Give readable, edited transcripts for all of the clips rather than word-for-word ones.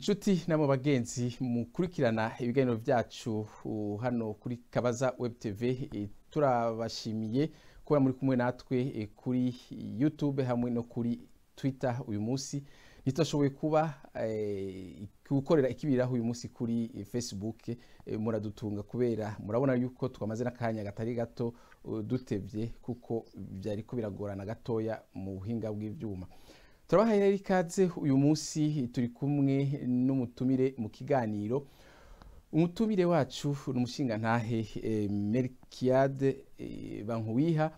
Inshuti namwe bagenzi mukurikirana ibiganiro byacu hano kuri Kabaza Web TV, turabashimiye kuba muri kumwe natwe kuri YouTube hamwe no kuri Twitter. Uyu munsi ntitwashoboye kuba gukorera ikibiraho uyu munsi kuri Facebook, muradutunga kubera murabona yuko twamaze n'akanya gatari gato dutevye, kuko byariko biragorana gatoya mu buhinga bw'ivyuma. Turabahaye rero ikaze. Uyu munsi turi kumwe n'umutumire mu kiganiro. Umutumire wacu ni umushingantahe Melchiade Bankuwiha,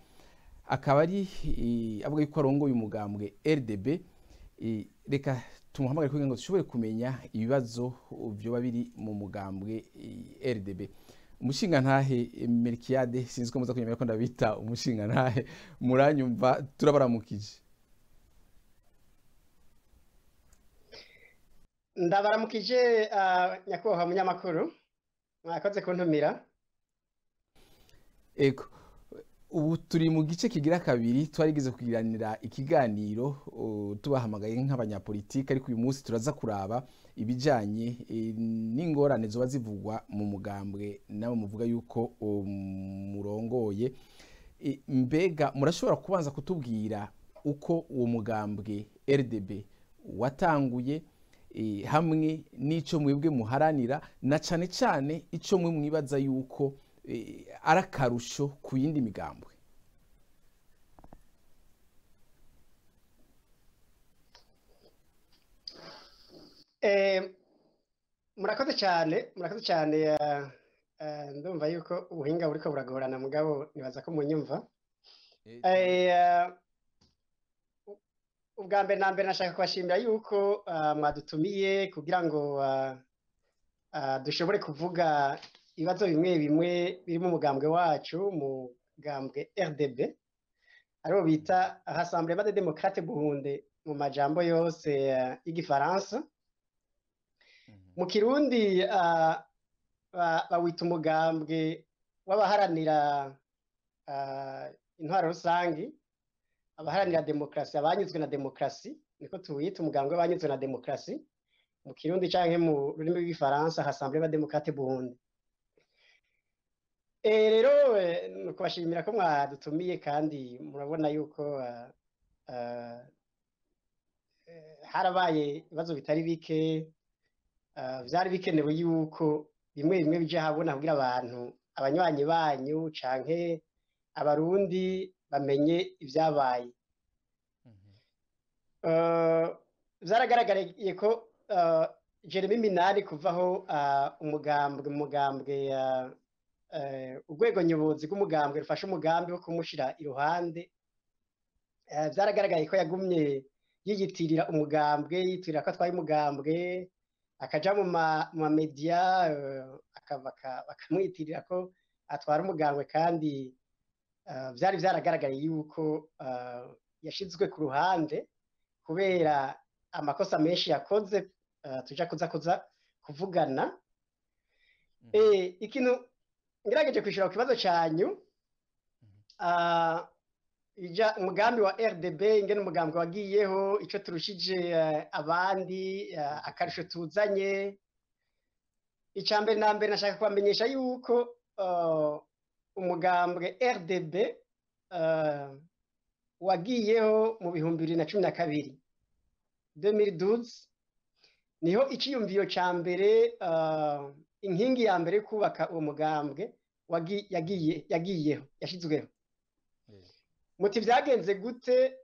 akaba ari avuga yuko arongoye umugambwe RDB. Reka tumuhamagare kugira ngo dushobore kumenya ibibazo vyoba biri mu mugambwe RDB. Umushingantahe Melchiade, sinzi ko muza kunyemera ko ndabita umushingantahe, muranyumva? Turabaramukije. Ndabaramukije nyakubahwa munyamakuru, mwakoze kuntumira. Ego, ubu turi mu gice kigira kabiri. Twarigeze kugiranira ikiganiro tubahamagaye nk'abanyapolitike, ariko uyu munsi turaza kuraba ibijanye n'ingorane zoba zivugwa mu mugambwe nawe muvuga yuko murongoye. Mbega murashobora kubanza kutubwira uko uwo mugambwe RDB watanguye, hamwe n'ico mwebwe muharanira, na cane cane ico mwe mwibaza yuko ari akarusho ku yindi migambwe? Murakoze cyane, murakoze cyane. Ndumva yuko ubuhinga buriko buragorana, mugabo nibaza ko munyumva. Ubwa mbere na mbere nashaka kubashimira yuko mwadutumiye kugira ngo dushobore kuvuga ibibazo bimwe bimwe biri mu mugambwe wacu, mugambwe RDB, ariwo bita Rassemblement des Démocrates Burundais mu majambo yose y'igifaransa. Mu Kirundi bawita umugambwe w'abaharanira intwaro rusangi, abaharanira demokarasi, abanyuzwe na demokarasi, niko tuwita umugambwe w'abanyuzwe na demokarasi mu Kirundi canke mu rurimi rw'igifaransa Rassemblement des Démocrates Burundais. Rero ni ukubashimira ko mwadutumiye, kandi murabona yuko harabaye ibibazo bitari bike, vyari bikenewe yuko bimwe bimwe bija habona kugira abantu, abanywanyi banyu canke abarundi bamenye ivyabaye. Vyaragaragariye ko Jeremy Minani kuvaho umugambwe urwego nyobozi rw'umugambwe rufashe umugambi wo kumushira iruhande, vyaragaragaye ko yagumye yiyitirira umugambwe, yitirira ko atwaye umugambwe, akaja mu ma media bakamwitirira ko atwara umugambwe, kandi vyari vyaragaragaye yuko yashizwe ku ruhande kubera amakosa menshi yakoze, tuja kuza kuvugana. Ikintu ngerageje kwishura ku kibazo cyanyu, umugambi wa RDB, ingene umugambi wagiyeho, ico turushije abandi, akarusho tuzanye. Ica mbere na mbere nashaka kubamenyesha yuko umugambwe RDB wagiyeho mu 2012, 2012, niho iciyumviro ca mbere, inkingi ya mbere kubaka uwo mugambwe yagiyeho, yashizweho. Muti vyagenze gute?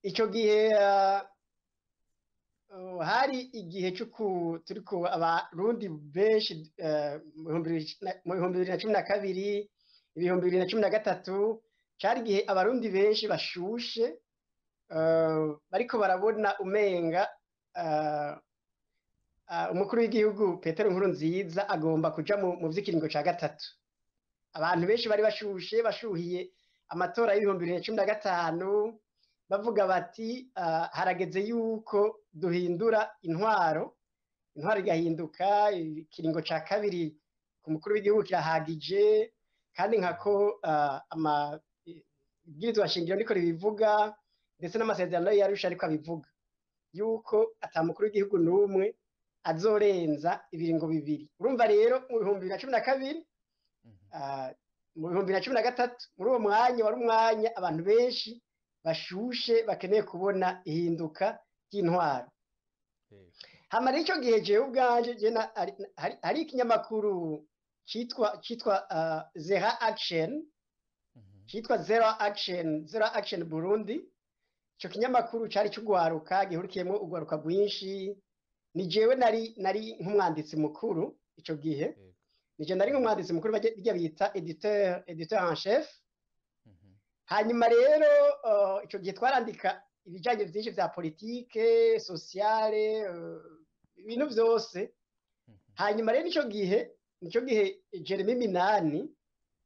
Ico gihe hari igihe turiko abarundi benshi mu 2012, 2013, cari igihe abarundi benshi bashushe, bariko barabona umenga umukuru w'igihugu Petero Nkurunziza agomba kuja mu vy'ikiringo ca gatatu. Abantu benshi bari bashushe, bashuhiye amatora y'2015, bavuga bati harageze yuko duhindura intwaro, intwaro igahinduka, ikiringo ca kabiri ku mukuru w'igihugu kirahagije, kandi nkako ibwirizwa shingiro niko ribivuga, ndetse n'amasezerano y'Arusha ariko abivuga. yuko ata mukuru w'igihugu n'umwe azorenza ibiringo bibiri. Urumva rero mu 2012, mu 2013, muri uwo mwanya wari umwanya abantu benshi bashushe bakeneye kubona ihinduka ry'intwaro. Hama rero icyo gihe jewe ubwanje hari ikinyamakuru citwa Zero Action, citwa Zero Action Burundi. Ico kinyamakuru cari c'ugwaruka, gihurikiyemwo ugwaruka rwinshi. Ni jewe nari nk'umwanditsi mukuru ico gihe. Nije nari nk'umwanditsi mukuru, bijya bita éditeur en chef. Hanyuma rero ico gihe twarandika ibijanye vyinshi vya politike sociale, ibintu vyose. Hanyuma rero nico gihe Jeremy Minani,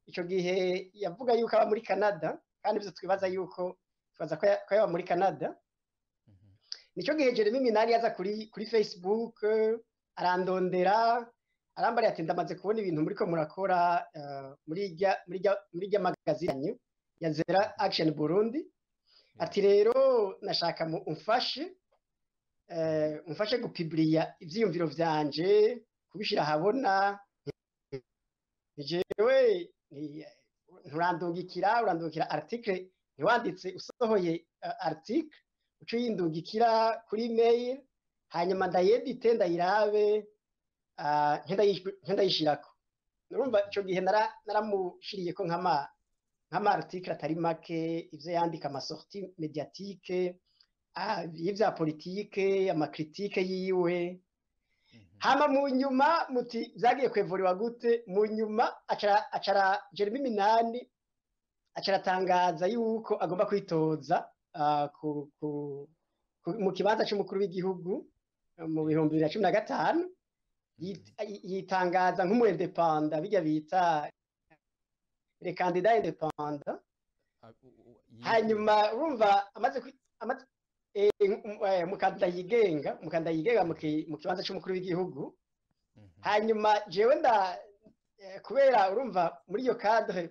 ico gihe yavuga yuko aba muri Canada, kandi ivyo twibaza yuko twibaza ko yaba muri Canada. Nico gihe Jeremy Minani yaza kuri Facebook, arandondera, arambariye ati: "Ndamaze kubona ibintu muriko murakora muri irya magazine ya Zero Action Burundi." Ati: "Rero nashaka mu umfashe gupublier ivyiyumviro vyanje, kubishira ahabona. Jewe nturandungikira article, ntiwanditse usohoye article, uca uyindungikira kuri mail, hanyuma ndayédite, ndayirabe, nkendayishirako." Urumva ico gihe naramushiriyeko nk'ama article atari make, ivyo yandika, ama sorties médiatiques y'ivya politike, ama critiques yiwe. Hama mu nyuma muti vyagiye kwévoluer gute? Mu nyuma acara Jeremy Minani acaratangaza yuko agomba kwitoza mu kibanza c'umukuru w'igihugu mu 2015. Yitangaza nk'umu indépendant, bijya bita le candidat indépendant. Hanyuma urumva amaze umukandida yigenga mu kibanza c'umukuru w'igihugu. Hanyuma jewe nda kubera urumva muri iyo cadre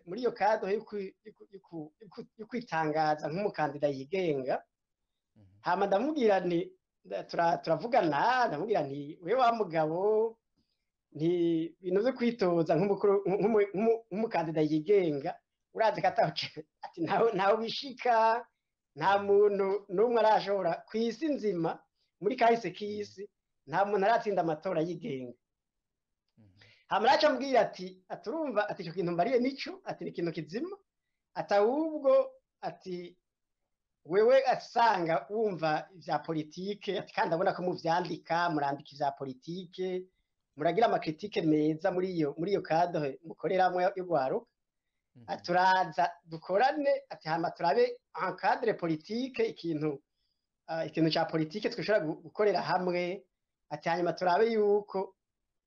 yo kwitangaza nk'umukandida yigenga, hama ndamubwira nti, turavugana, ndamubwira nti: "We wa mugabo, nti ibintu vyo kwitoza nk'umukuru, nk'umukandida yigenga, urazi ko ataho." Ati: "Ntaho bishika, nta muntu n'umwe arashobora ku isi nzima, muri kahise k'isi nta muntu aratsinda amatora yigenga." Hama araca ambwira ati, aturumva, ati: "Ico kintu mbariye nico," ati, "ni ikintu kizima," ati, "ahubwo," ati, "wewe asanga wumva ivya politike," ati, "kandi abona ko muvyandika, murandika ivya politike, muragira ama critiques meza muri iyo cadre mukoreramwo y'ugwaruka," ati, "turaza dukorane," ati, "hama turabe en cadre politique ikintu ca politike twishobora gukorera hamwe," ati, "hanyuma turabe yuko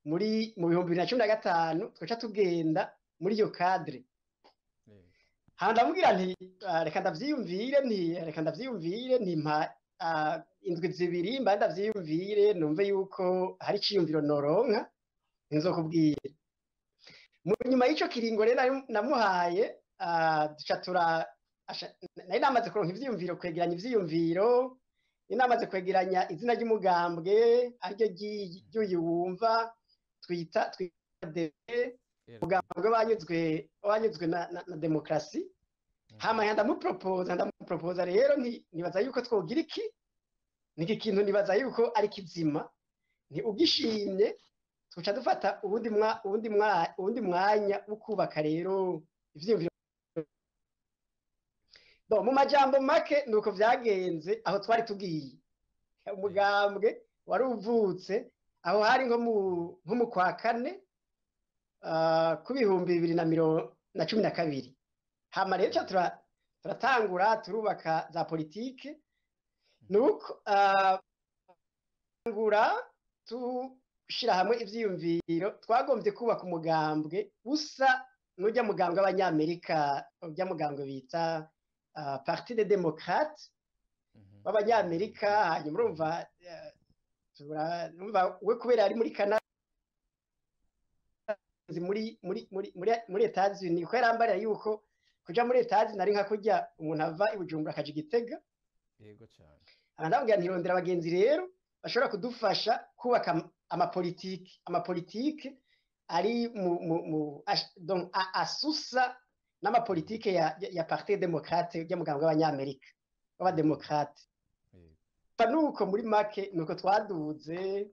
mu 2015 twoca tugenda muri iyo cadre." Hama ndamubwira nti: "Reka ndavyiyumvire," nti: "Reka ndavyiyumvire," nti: "Mpa indwi 2 mba ndavyiyumvire, numve yuko hari iciyumviro noronka, nzokubwira." Mu nyuma y'ico kiringo rero namuhaye, duca tura nari namaze kuronka ivyiyumviro, kwegeranya ivyiyumviro, nari namaze kwegeranya izina ry'umugambwe, ariryo ry'uyu wumva twita umugambwe banyuzwe na demokarasi. Hama ndamupropoza rero nti: "Nibaza yuko twogira iki niki kintu, nibaza yuko ari kizima, nti ugishimye tuca dufata uwundi mwanya wo kubaka rero ivyiyumviro." Bon, mu majambo make nuko vyagenze. Aho twari tugiye, umugambwe wari uvutse aho hari nko mu kwa kane ku 2012. Hama rero turatangura turubaka za politike, nuko tangura tushira hamwe ivyiyumviro. Twagombye kubaka umugambwe usa n'ujya mugambwe w'Abanyamerika, ujya mugambwe bita Parti des Démocrates w'Abanyamerika. Hanyuma urumva urumva we kubera ari muri Canada, muri Etats-Unis, ko yarambarira yuko kuja muri Etats-Unis ari nka kurya umuntu ava i Bujumbura akaja i Gitega. Yego cyane. Ndababwira nti rondera abagenzi rero bashobora kudufasha kubaka amapolitike ari mu donc asusa n'amapolitike ya Parti Démocrate y'umugambwe w'Abanyamerika w'Abademokrate. Nuko muri make nuko twaduze.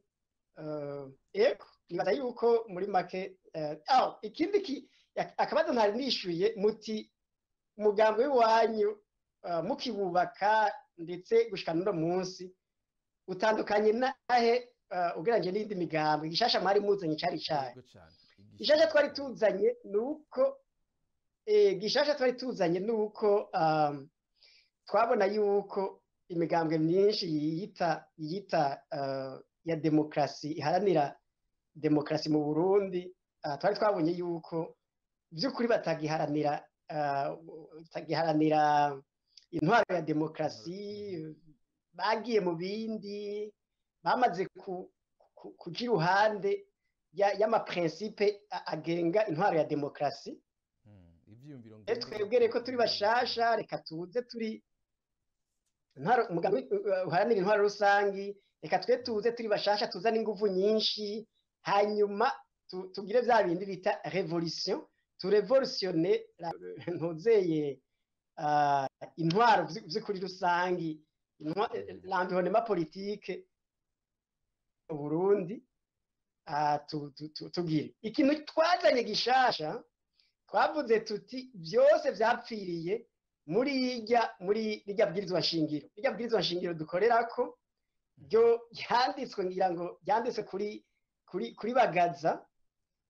Ego, nibaza yuko muri make ikindi akabazo ntari nishyuye, muti umugambwe w'iwanyu mukiwubaka ndetse gushika n'uno munsi utandukanye nahe ugereranyije n'indi migambwe? Gishasha mwari muzanye cari cahe? Gishasha twari tuzanye nuko twabona yuko imigambwe myinshi yiyita ya demokrasi, iharanira demokrasi mu Burundi, twari twabonye yuko by'ukuri batagiharanira intwaro ya demokrasi, bagiye mu bindi, bamaze kuja iruhande y'amaprincipe agenga intwaro ya demokrasi. Twebwe reko turi bashasha, reka tuze turi uharanira intwaro rusangi, reka twe tuze turi bashasha, tuzane inguvu nyinshi, hanyuma tugire vya bindi bita revolution, turevolutionne ntuzeye intwaro vy'ukuri rusangi, l'environnement politique mu Burundi. Tugire ikintu twazanye gishasha. Twavuze tuti byose vyapfiriye muri rirya bwirizwa nshingiro, rirya bwirizwa nshingiro dukorerako, ryo ryanditswe, ngira ngo ryanditswe kuri Bagaza,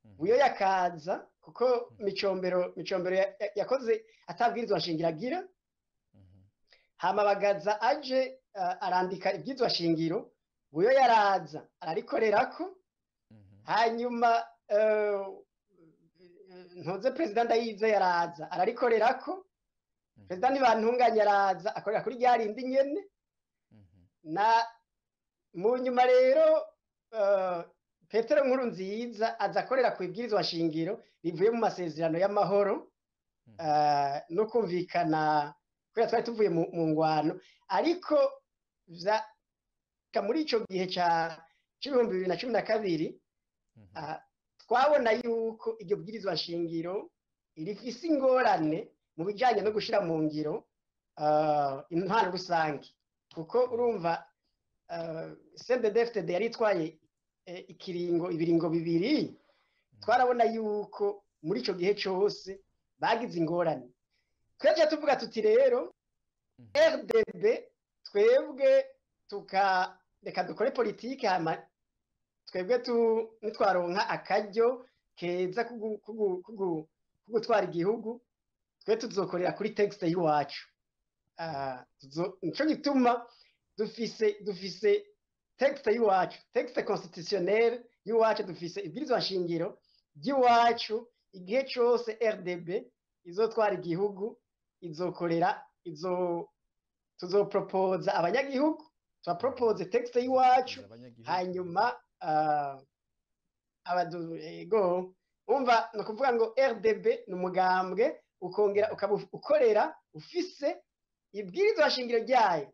Buyo yakaza, kuko Micombero yakoze atabwirizwa nshingiro agira. Hama Bagaza aje arandika ibwirizwa nshingiro, Buyo yaraza ararikorerako. Hanyuma ntoze President Ndayize yaraza ararikorerako, President Ntibantunganya araza akorera kuri ryarindi nyene. Na mu nyuma rero Petero Nkurunziza aza akorera ku ibwirizwa nshingiro rivuye mu masezerano y'amahoro no kumvikana, kubera twari tuvuye mu ngwano. Ariko muri ico gihe ca 2012 twabona yuko iryo bwirizwa nshingiro rifise ingorane mu bijanye no gushira mu ngiro intwaro rusange, kuko urumva CNDD-FDD yari itwaye ibiringo bibiri. Twarabona yuko muri ico gihe cose bagize ingorane. Twebwe tuvuga tuti rero RDB twebwe reka dukore politike, hama twebwe nitwaronka akaryo keza kugutwara igihugu, twe tuzokorera kuri texte y'iwacu. Nico gituma dufise texte y'iwacu, texte constitutionnel y'iwacu, dufise ibwirizwa nshingiro ry'iwacu. Igihe cose RDB izotwara igihugu, izokorera, tuzopropoza abanyagihugu, tubapropose texte y'iwacu, hanyuma ego umva, ni ukuvuga ngo RDB ni umugambwe ukongera ukaba ukorera ufise ibwirizwa nshingiro ryayo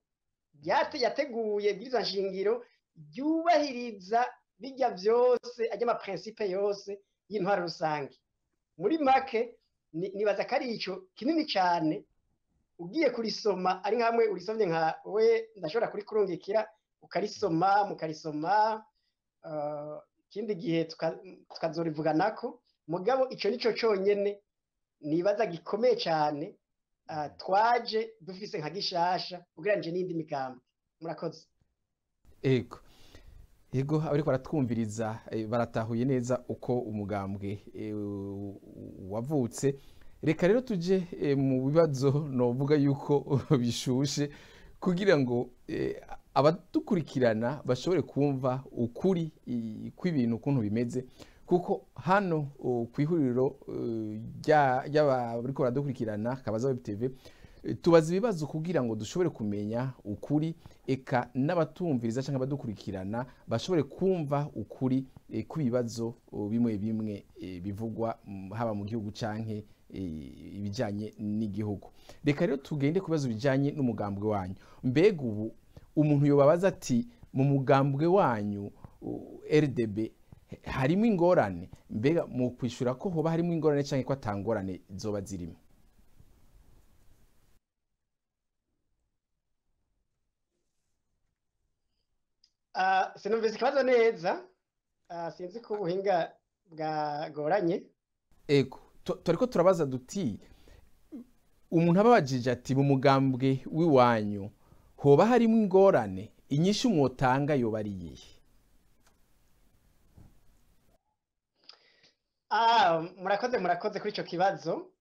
yateguye, ibwirizwa nshingiro ryubahiriza bijya byose ajya amaprincipe yose y'intwaro rusange. Muri make nibaza ko ari ico kinini cyane. Ugiye kurisoma ari nkamwe urisomye nka we, ndashobora kurikurungikira ukarisoma, mukarisoma ikindi gihe tukazorivuganako. Mugabo ico nico conyene nibaza gikomeye cyane twaje dufise nka gishasha ugereranyije n'indi migambwe. Murakoze. Ego ego, abariko baratwumviriza baratahuye neza uko umugambwe wavutse. Reka rero tuje mu bibazo novuga yuko bishushe, kugira ngo abadukurikirana bashobore kumva ukuri kw'ibintu ukuntu bimeze, kuko hano ku ihuriro ry'abariko baradukurikirana Kabaza Web TV tubaza ibibazo kugira ngo dushobore kumenya ukuri, eka n'abatumviriza cyangwa abadukurikirana bashobore kumva ukuri kw'ibibazo bimwe bimwe bivugwa haba mu gihugu canke ibijanye n'igihugu. Reka rero tugende ku bibazo bijanye n'umugambwe wanyu. Mbega ubu Umuntu yobabaza ati mu mugambwe wanyu RDB harimo ingorane, mbega mu kwishura ko hoba harimo ingorane canke ko atangorane zoba zirimo? Sinumvise ikibazo neza, sinzi ko ubuhinga bwagoranye. Ego, turiko turabaza duti umuntu ababajije ati mu mugambwe w'iwanyu hoba harimo ingorane, inyishu mwotanga yoba ari iyihe? Murakoze kuri ico kibazo.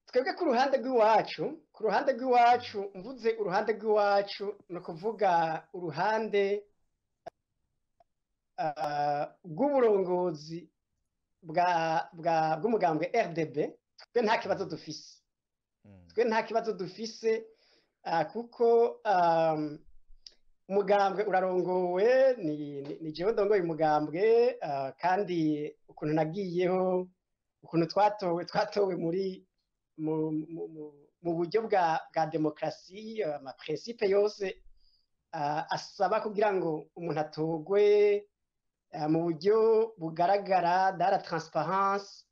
Twebwe ku ruhande rw'iwacu, mvuze uruhande rw'iwacu ni ukuvuga uruhande rw'uburongozi bw'umugambwe RDB, twe nta kibazo dufise. Twe nta kibazo dufise kuko umugambwe urarongowe, ni jewe ndongoye umugambwe, kandi ukuntu nagiyeho, ukuntu twatowe muri mu buryo bwa demokrasi, ama principe yose asaba kugira ngo umuntu atogwe mu buryo bugaragara, dans la transparence,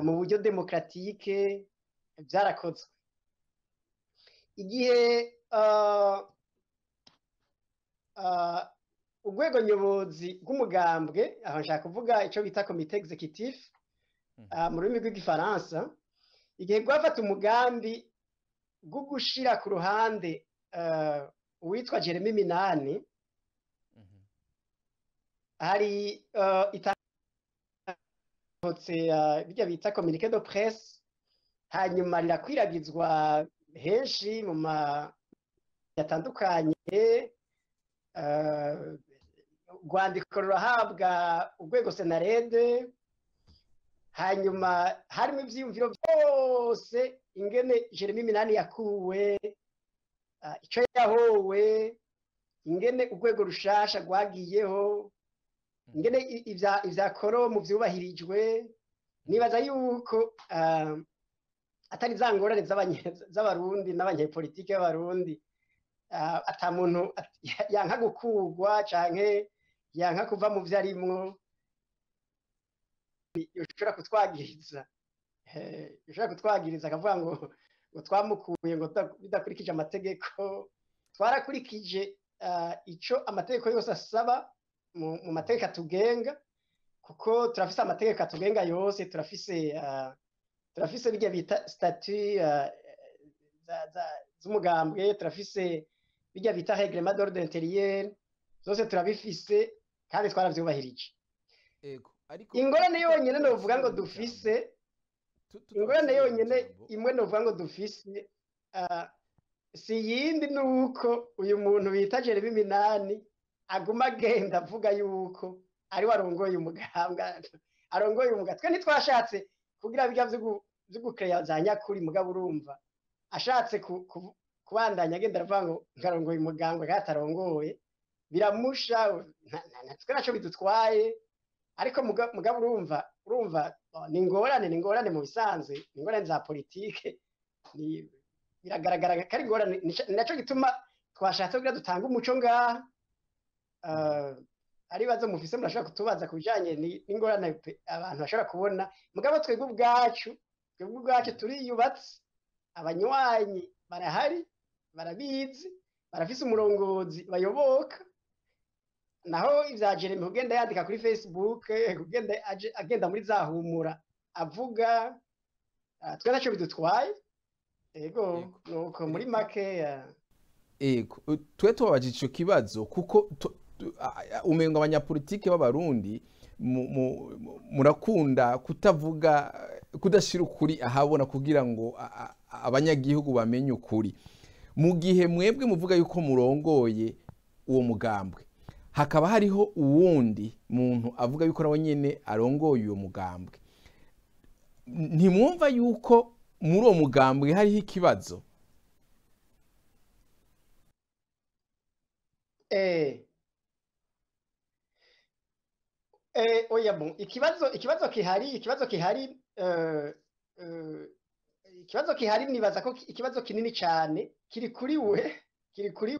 mu buryo demokratique, byarakozwe. Igihe urwego nyobozi rw'umugambwe, aho nshaka kuvuga ico bita comité exécutif mu rurimi rw'igifaransa, igihe rwafata umugambi wo gushira ku ruhande uwitwa Jeremy Minani, hari itahotse bijya bita communiqué de presse, hanyuma rirakwiragizwa henshi mu ma yatandukanye, rwandiko rurahabwa urwego Senarede, hanyuma harimo ivyiyumviro byose ingene Jeremy Minani yakuwe, ico yahowe, ingene urwego rushasha rwagiyeho, ingene ivya koromu vyubahirijwe. Nibaza yuko atari za ngorane z'abarundi n'abanyepolitike b'abarundi, ata muntu yanka gukugwa canke yanka kuva mu vyo arimwo yoshobora kutwagiriza, akavuga ngo twamukuye ngo bidakurikije amategeko. Twarakurikije ico amategeko yose asaba mu mategeko atugenga, kuko turafise amategeko atugenga yose, turafise bijya bita statut z'umugambwe, turafise bijya bita règlement d'ordre intérieur, zose turabifise kandi twaravyubahirije. Ingorane yonyene novuga ngo dufise, ingorane yonyene imwe novuga ngo dufise si yindi, nuko uyu muntu bita Jeremy Minani aguma agenda avuga yuko ari warongoye umugambwe, arongoye umugambwe. Twe ntitwashatse kugira bijya vyo gucrea za nyakuri, mugabo urumva ashatse kubandanya agenda aravuga ngo ngarongoye umugambwe kandi atarongoye, biramusha, twe naco bidutwaye. Ariko mugabo urumva ni ingorane mu bisanzwe, ni ingorane za politike, biragaragara ko ari ingorane. Ni naco gituma twashatse kugira dutange umuco ngaha. Ari ibibazo mufise murashobora kutubaza ku bijanye n'ingorane abantu bashobora kubona, mugabo twebwe ubwacu turiyubatse, abanywanyi barahari, barabizi, barafise umurongozi bayoboka. Naho ivya Jeremy kugenda yandika kuri Facebook, kugenda agenda muri za humura avuga, twe naco bidutwaye. Ego, nuko muri make. Ego, twe tubabajije ico kibazo kuko umengo abanyapolitike b'abarundi murakunda kutavuga, kudashira ukuri ahabona kugira ngo abanyagihugu bamenye ukuri. Mu gihe mwebwe muvuga yuko murongoye uwo mugambwe, hakaba hariho uwundi muntu avuga yuko nawe nyene arongoye uwo mugambwe, ntimwumva yuko muri uwo mugambwe hariho ikibazo? Oya, bon, ikibazo gihari, Ikibazo kihari, nibaza ko ikibazo kinini cyane kiri kuri we, kiri kuri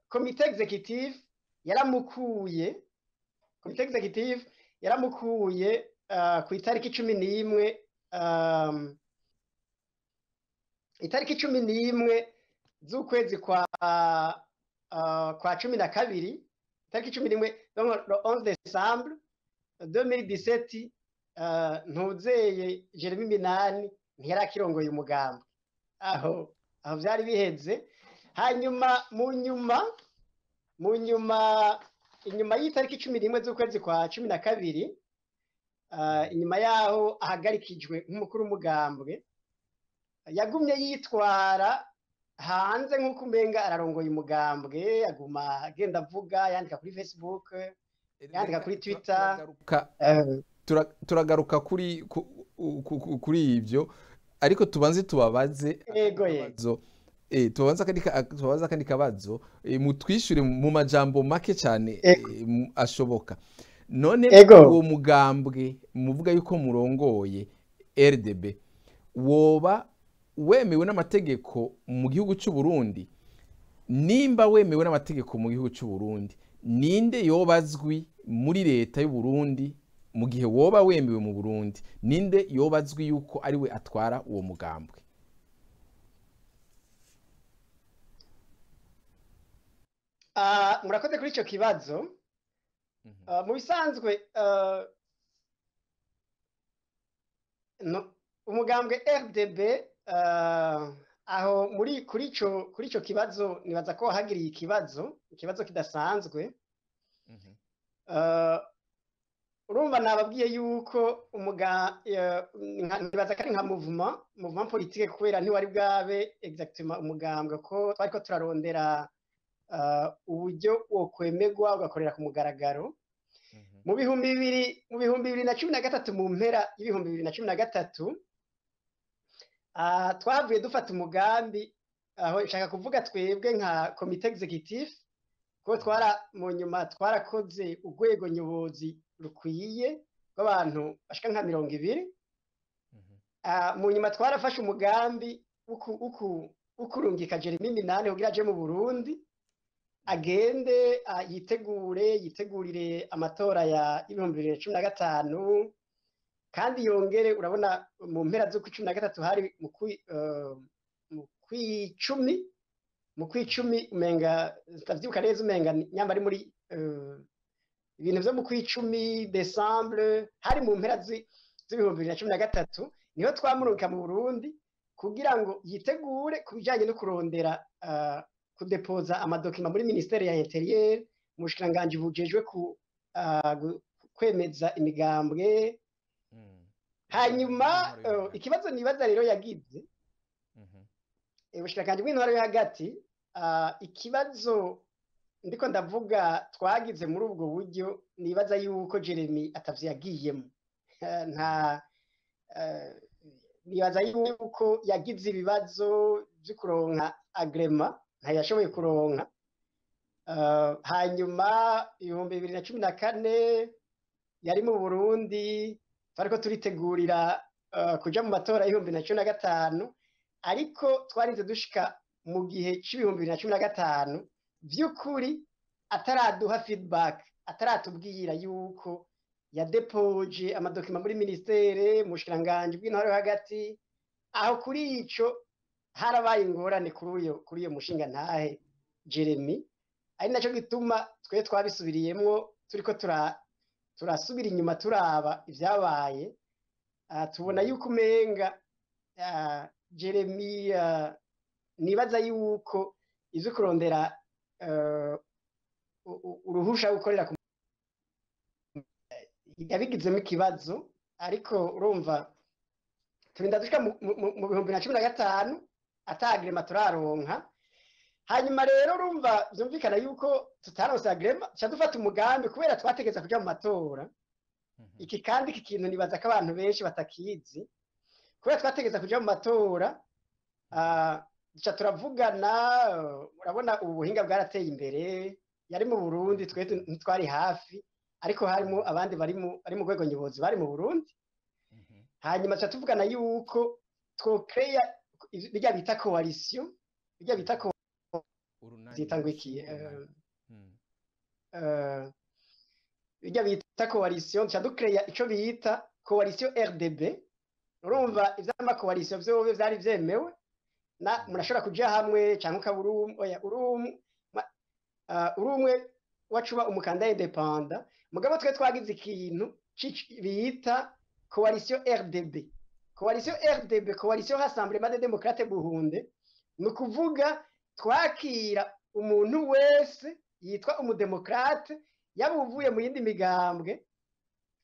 comité exécutif yaramukuye. Comité exécutif yaramukuye ku itariki 11, itariki 11 z'ukwezi kwa 12, itariki 11, donc le 11 décembre 2017. Ntuzeye Jeremy Minani ntiyarakirongoye umugambi, aho vyari biheze. Hanyuma mu nyuma, inyuma y'itariki 11 z'ukwezi kwa 12, inyuma yaho ahagarikijwe nk'umukuru w'umugambwe, yagumye yitwara hanze nk'uko umenga ararongoye umugambwe, aguma agenda avuga, yandika kuri Facebook, yandika kuri Twitter. Turagaruka kuri ibyo, ariko tubanze tubabaze Ego ye. Tubabaze akandi kabazo, mutwishyure mu majambo make cyane ashoboka. None uwo mugambwe muvuga yuko murongoye, RDB, woba wemewe n'amategeko mu gihugu cy'u Burundi? Nimba wemewe n'amategeko mu gihugu cy'u Burundi, ninde yoba azwi muri leta y'u Burundi? Mu gihe woba wemewe mu Burundi, ninde yoba azwi yuko ari we atwara uwo mugambwe? Murakoze kuri icyo kibazo. Mu bisanzwe, umugambwe RDB, aho muri kuri ico kibazo, nibaza ko hagiriye ikibazo kidasanzwe. Urumva nababwiye yuko nibaza ko ari nka mouvement politique, kubera ntiwari bwabe exactement umugambwe, ko twariko turarondera uburyo wokwemegwa ugakorera ku mugaragaro. Mu 2013, mu mpera y'2013, twavuye dufata umugambi, aho nshaka kuvuga twebwe nka comité exécutif, ko twara mu nyuma twarakoze urwego nyobozi rukwiye rw'abantu bashika nka 20. Mu nyuma twarafashe umugambi wo kurungika Jeremy Minani kugira aje mu Burundi, agende yitegure, yitegurire amatora ya 2015, kandi yongere, urabona, mu mpera z'ukwa 13, hari mu kwicumi, umenga ndavyibuka neza, umenga nyamba ari muri ibintu vyo mu kwicumi, décembre, hari mu mpera z'ibihumbi 2013, niho twamurungika mu Burundi kugira ngo yitegure ku bijanye no kurondera kudepoza amadokima muri ministère ya intérieur, mu bushikiranganji bujejwe kwemeza imigambwe. Hanyuma ikibazo nibaza rero yagize, ubushikiranganji bw'intwaro yo hagati, ikibazo ndiko ndavuga twagize muri ubwo buryo, nibaza yuko Jeremy atavyo yagiyemo. Nta nibaza yuko yagize ibibazo vyo kuronka agrément, ntayashoboye kuronka. Hanyuma 2014 yari mu Burundi, twariko turitegurira kuja mu matora y'2015, ariko twarinze dushika mu gihe c'2015 vy'ukuri ataraduha feedback, ataratubwira yuko yadepoje amadokima muri ministère, mu bushikiranganji bw'intwaro yo hagati. Aho kuri ico harabaye ingorane kuri uyo mushinga ntahe Jeremy, ari naco gituma twe twabisubiriyemwo, turiko turasubira inyuma turaba ivyabaye, tubona yuko umenga Jeremy, nibaza yuko ivyo kurondera uruhusha gukorera yabigizemo ikibazo. Ariko urumva turinda dushika mu 2015 ata agrément turaronka. Hanyuma rero urumva vyumvikana yuko tutaronse agrément, tuca dufata umugambi, kubera twategeza kuja mu matora. Iki kandi iki kintu nibaza ko abantu benshi batakizi. Kubera twategeza kuja mu matora, duca turavugana. Urabona ubu buhinga bwarateye imbere. Yari mu Burundi, twe ntitwari hafi, ariko harimo abandi bari mu rwego nyobozi bari mu Burundi. Hanyuma tuca tuvugana yuko twocréa bijya bita coalition, bijya bita Urunani. Zita ngo iki? Urunani. Bijya bita coalition, tuca ducréa ico bita coalition RDB. Urumva, ivy'amacoalition vyobe vyari vyemewe, na murashobora kuja hamwe canke ukaba uri umwe. Oya, uri umwe wacuba umukandida indépendant. Mugabo twe twagize ikintu bita coalition RDB. Coalition RDB, Coalition Rassemblement des Démocrates Burundais, ni ukuvuga twakira umuntu wese yitwa umudémocrate, yaba uvuye mu yindi migambwe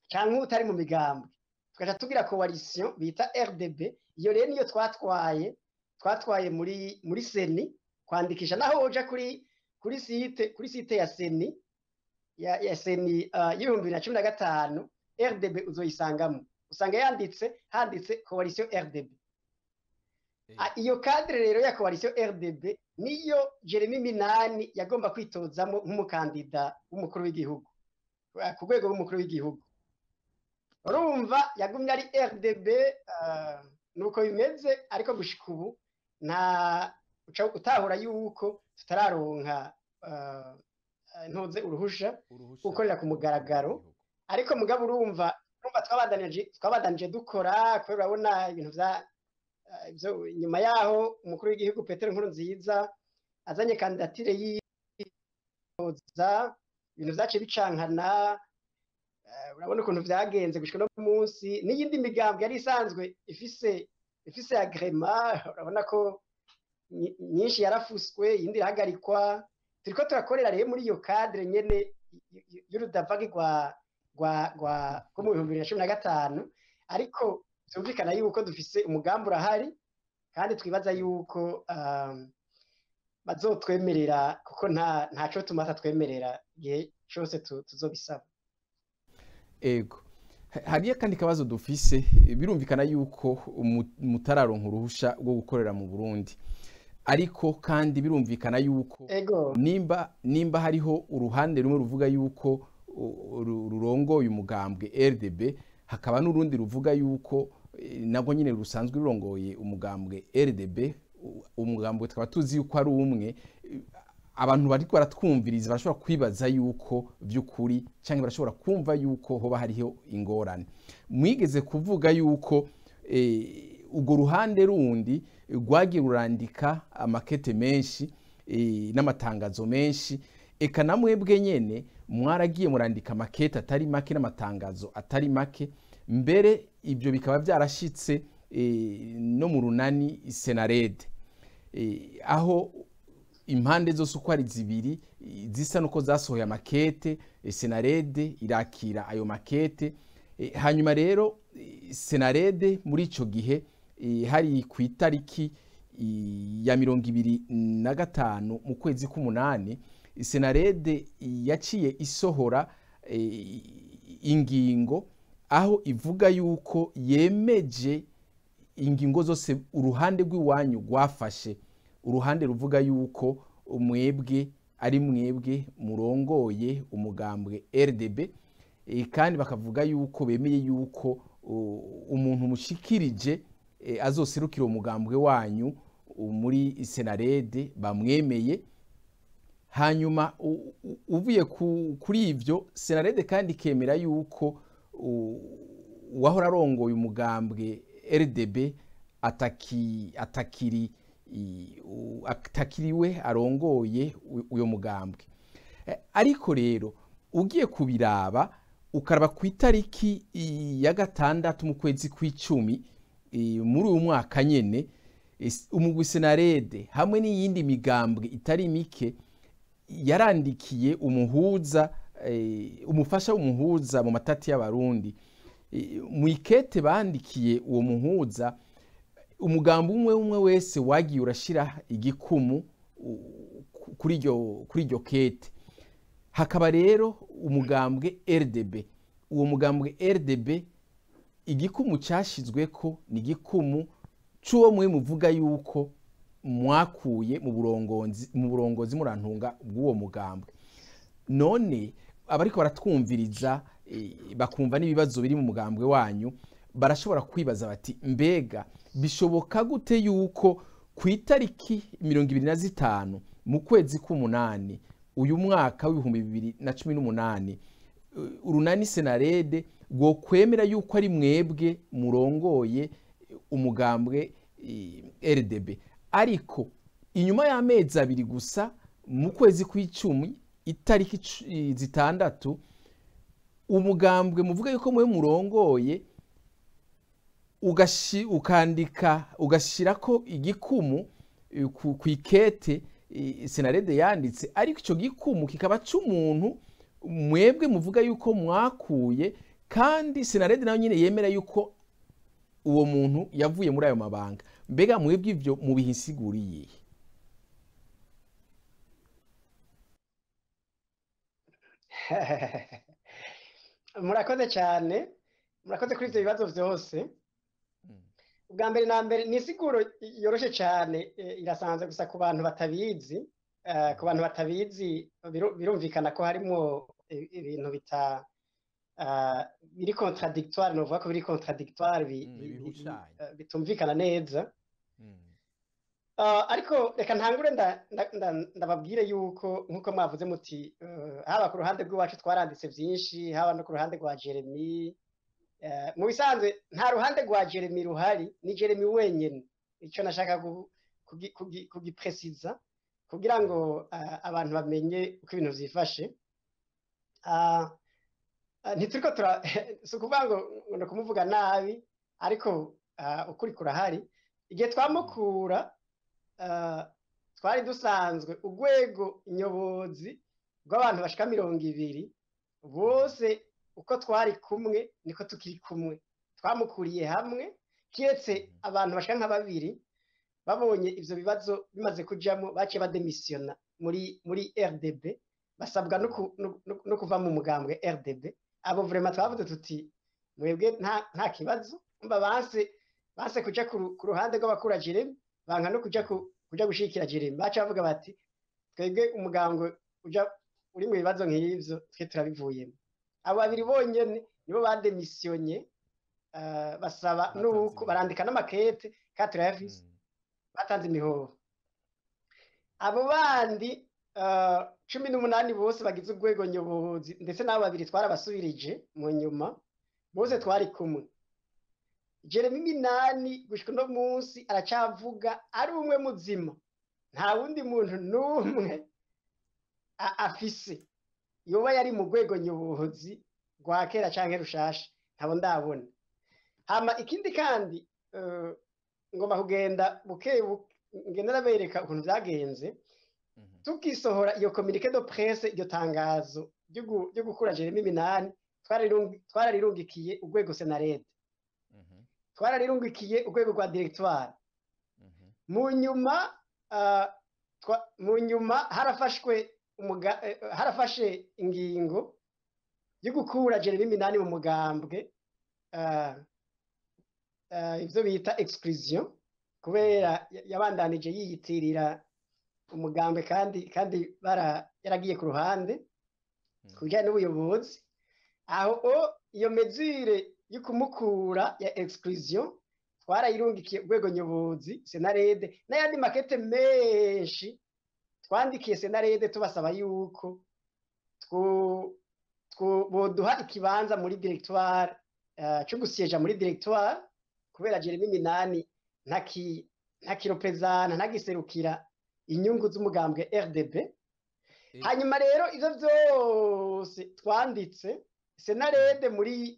canke utari mu migambwe, tugaca tugira coalition bita RDB. Iyo rero niyo twatwaye muri CENI kwandikisha. Naho woja kuri site ya CENI, ya CENI y'2015, RDB uzoyisangamo, usanga yanditse, handitse coalition RDB. Iyo cadre rero ya coalition RDB niyo Jeremy Minani yagomba kwitozamo nk'umukandida w'umukuru w'igihugu, ku rwego rw'umukuru w'igihugu. Urumva, yagumye ari RDB, nuko bimeze. Ariko gushika ubu nta uca utahura yuko tutararonka ntuze uruhusha Uruhusha gukorera ku mugaragaro. Ariko mugabo urumva twabandanije dukora, kubera urabona ibintu vya ivyo nyuma yaho umukuru w'igihugu Petero Nkurunziza azanye candidature yitoza, ibintu vyaciye bicankana. Urabona ukuntu vyagenze gushika no munsi n'iyindi migambwe yari isanzwe ifise agrément, urabona ko nyinshi yarafuswe, iyindi irahagarikwa. Turiko turakorera rero muri iyo cadre nyene y'urudavagi rwa rwo mu 2015. Ariko vyumvikana yuko dufise umugambi, urahari, kandi twibaza yuko bazotwemerera, kuko ntaco tuma batatwemerera igihe cose tuzobisaba. Ego. Hariyo akandi kabazo dufise. Birumvikana yuko mutararonka uruhusha rwo gukorera mu Burundi, ariko kandi birumvikana yuko nimba hariho uruhande rumwe ruvuga yuko rurongoye umugambwe RDB, hakaba n'urundi ruvuga yuko nabwo nyine rusanzwe rurongoye umugambwe RDB, umugambwe tukaba tuzi yuko ari umwe, abantu bariko baratwumviriza barashobora kwibaza yuko vy'ukuri, canke barashobora kumva yuko hoba hariho ingorane. Mwigeze kuvuga yuko urwo ruhande rundi rwagiye rurandika amakete menshi n'amatangazo menshi, eka na mwebwe nyene mwaragiye murandika amakete atari make n'amatangazo atari make, mbere ibyo bikaba byarashitse no mu runani Senarede, aho impande zose uko ari zibiri zisa nuko zasohoye amakete. Senarede irakira ayo makete. Hanyuma rero Senarede muri ico gihe, hari ku itariki ya 25 mu kwezi k'umunani, Senarede yaciye isohora ingingo aho ivuga yuko yemeje ingingo zose uruhande rw'iwanyu rwafashe, uruhande ruvuga yuko mwebwe ari mwebwe murongoye umugambwe RDB, kandi bakavuga yuko bemeye yuko umuntu mushikirije azoserukira umugambwe wanyu muri Senarede bamwemeye. Hanyuma uvuye kuri ivyo, Senarede kandi ikemera yuko uwahora arongoye umugambwe RDB atakiri atakiriwe arongoye uyo mugambwe. Ariko rero ugiye kubiraba, ukaraba ku itariki ya 6 mu kwezi kw'icumi muri uyu mwaka nyene, umugwi Senarede hamwe n'iyindi migambwe itari mike yarandikiye umuhuza, umufasha w'umuhuza mu matati y'Abarundi. Mu ikete bandikiye uwo muhuza, umugambi umwe umwe wese wagiye urashira igikumu kuri iryo kete. Hakaba rero umugambwe RDB, uwo mugambwe RDB igikumu cyashizweko ni igikumu c'uwo mwe muvuga yuko mwakuye mu burongozi murantunga bw'uwo mugambwe. None abariko baratwumviriza, bakumva n'ibibazo biri mu mugambwe wanyu. Barashobora kwibaza bati: mbega bishoboka gute yuko ku itariki 25 mu kwezi k'umunani uyu mwaka w'2018, urunani Senarede rwokwemera yuko ari mwebwe murongoye umugambwe RDB, ariko inyuma y'amezi 2 gusa, mu kwezi kw'icumi itariki 6, umugambwe muvuga yuko mwe murongoye ukandika, ugashirako igikumu ku ikete Senarede yanditse, ariko ico gikumu kikaba c'umuntu mwebwe muvuga yuko mwakuye, kandi Senarede nayo nyine yemera yuko uwo muntu yavuye muri ayo mabanga? Mbega mwebwe ivyo mubihisiguriye? Murakoze cyane, murakoze kuri ibyo bibazo byose. Ubwa mbere na mbere, ni insiguro yoroshe cyane, irasanzwe gusa ku bantu batabizi. Ku bantu batabizi birumvikana ko harimo ibintu bita biri contradictoire, novuga ko biri contradictoire, bitumvikana neza. Ariko reka ntangure ndababwire yuko, nk'uko mwavuze muti, haba ku ruhande rw'iwacu twaranditse byinshi, haba no ku ruhande rwa Jeremy. Mu bisanzwe nta ruhande rwa Jeremy ruhari, ni Jeremy wenyine. Icyo nashaka kugipresiza kugira ngo abantu bamenye uko ibintu vyifashe. Ntituriko tura, si ukuvuga ngo ni ukumuvuga nabi, ariko ukuri kurahari. Igihe twamukura, twari dusanzwe urwego nyobozi rw'abantu bashika 20 bose. Uko twari kumwe niko tukiri kumwe, twamukuriye hamwe, kiretse abantu bashika nka babiri babonye ivyo bibazo bimaze kujamo baciye bademisiyona muri RDB, basabwa no kuva mu mugambwe RDB. Abo vraiment twavuze tuti: mwebwe nta kibazo. Umva, banse kuja ku ruhande rw'abakura Jeremy, banka no kuja gushikira Jeremy. Baca bavuga bati: twebwe umugambwe uja uri mu bibazo nk'ivyo, twe turabivuyemo. Abo babiri bonyene nibo bademisiyonye, basaba nuko barandika n'amakete kandi turayafise, batanze imihoho. Abo bandi 18 bose bagize urwego nyobozi, ndetse n'abo babiri twarabasubirije mu nyuma, bose twari kumwe. Jeremy Minani gushika uno munsi aracavuga ari umwe muzima, nta wundi muntu n'umwe afise yoba yari mu rwego nyobozi rwa kera canke rushasha, ntabo ndabona. Hama ikindi kandi, ngomba kugenda buke ngenda ndabereka ukuntu vyagenze. Tukisohora iyo communiqué de presse, iryo tangazo ryo gukura Jeremy Minani, twararirungikiye urwego Senarede, twararirungikiye urwego rwa directoire. Mu nyuma harafashe ingingo yo gukura Jeremy Minani mu mugambwe, ivyo bita exclusion, kubera yabandanije yiyitirira umugambwe kandi yaragiye ku ruhande ku bijyanye n'ubuyobozi. Aho iyo mesure yo kumukura ya exclusion twarayirungikiye urwego nyobozi Senarede, n'ayandi makete menshi twandikiye Senarede tubasaba yuko boduha ikibanza muri directoire, cyo gusieja muri directoire, kubera Jeremy Minani ntakireprésenta, ntagiserukira inyungu z'umugambwe RDB. Hanyuma rero ivyo vyose twanditse, Senarede muri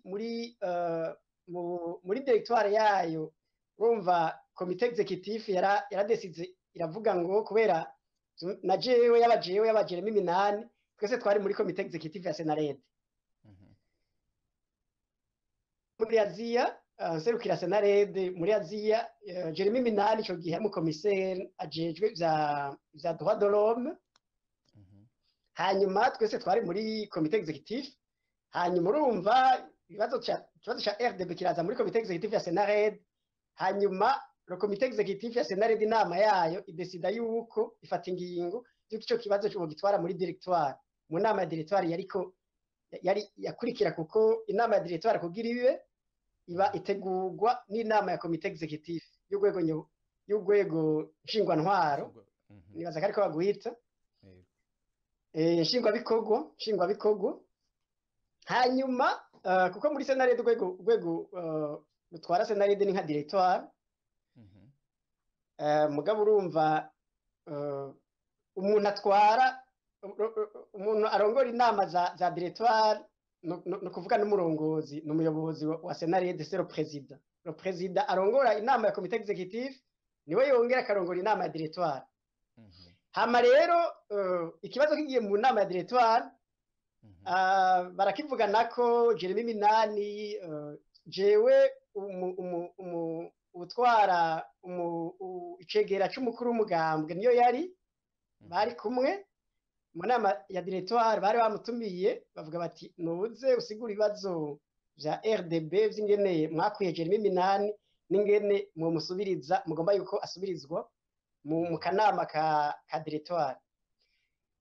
directoire yayo, urumva comité exécutif yaradesize, iravuga ngo kubera na jewe, yaba jewe, yaba Jeremy Minani, twese twari muri comité exécutif ya Senarede muri Aziya, nserukira Senarede muri Aziya. Jeremy Minani ico gihe ari umukomiseri ajejwe vya droit de l'homme. Hanyuma twese twari muri comité exécutif. Hanyuma urumva ikibazo ca RDB kiraza muri comité exécutif ya Senared. Hanyuma le comité exécutif ya Senared, inama yayo idesida yuko ifata ingingo yuko ico kibazo gitwara muri directoire, mu nama ya directoire yariko yari yakurikira, kuko inama ya directoire kugira ibe Iba itegurwa n'inama ya comité exécutif y'urwego nshingwantwaro, nibaza ko ariko baguhita nshingwabikorwa. Hanyuma kuko muri CNARED urwego rutwara CNARED ni nka directoire, mugabo urumva umuntu atwara, umuntu arongora inama za directoire, ni ukuvuga n'umurongozi, ni umuyobozi wa CNARED, c'est le président. Le président arongora inama ya comité exécutif, niwe yongera akarongora inama ya directoire. Hama rero ikibazo kigiye mu nama ya directoire, barakivugana ko Jeremy Minani, jewe utwara icegera c'umukuru w'umugambwe, niyo yari bari kumwe mu nama ya directoire, bari bamutumiye, bavuga bati: "Nuze usigura ibibazo vya RDB vy'ingene mwakuye Jeremy Minani n'ingene mwomusubiriza, mugomba yuko asubirizwa mu kanama ka directoire."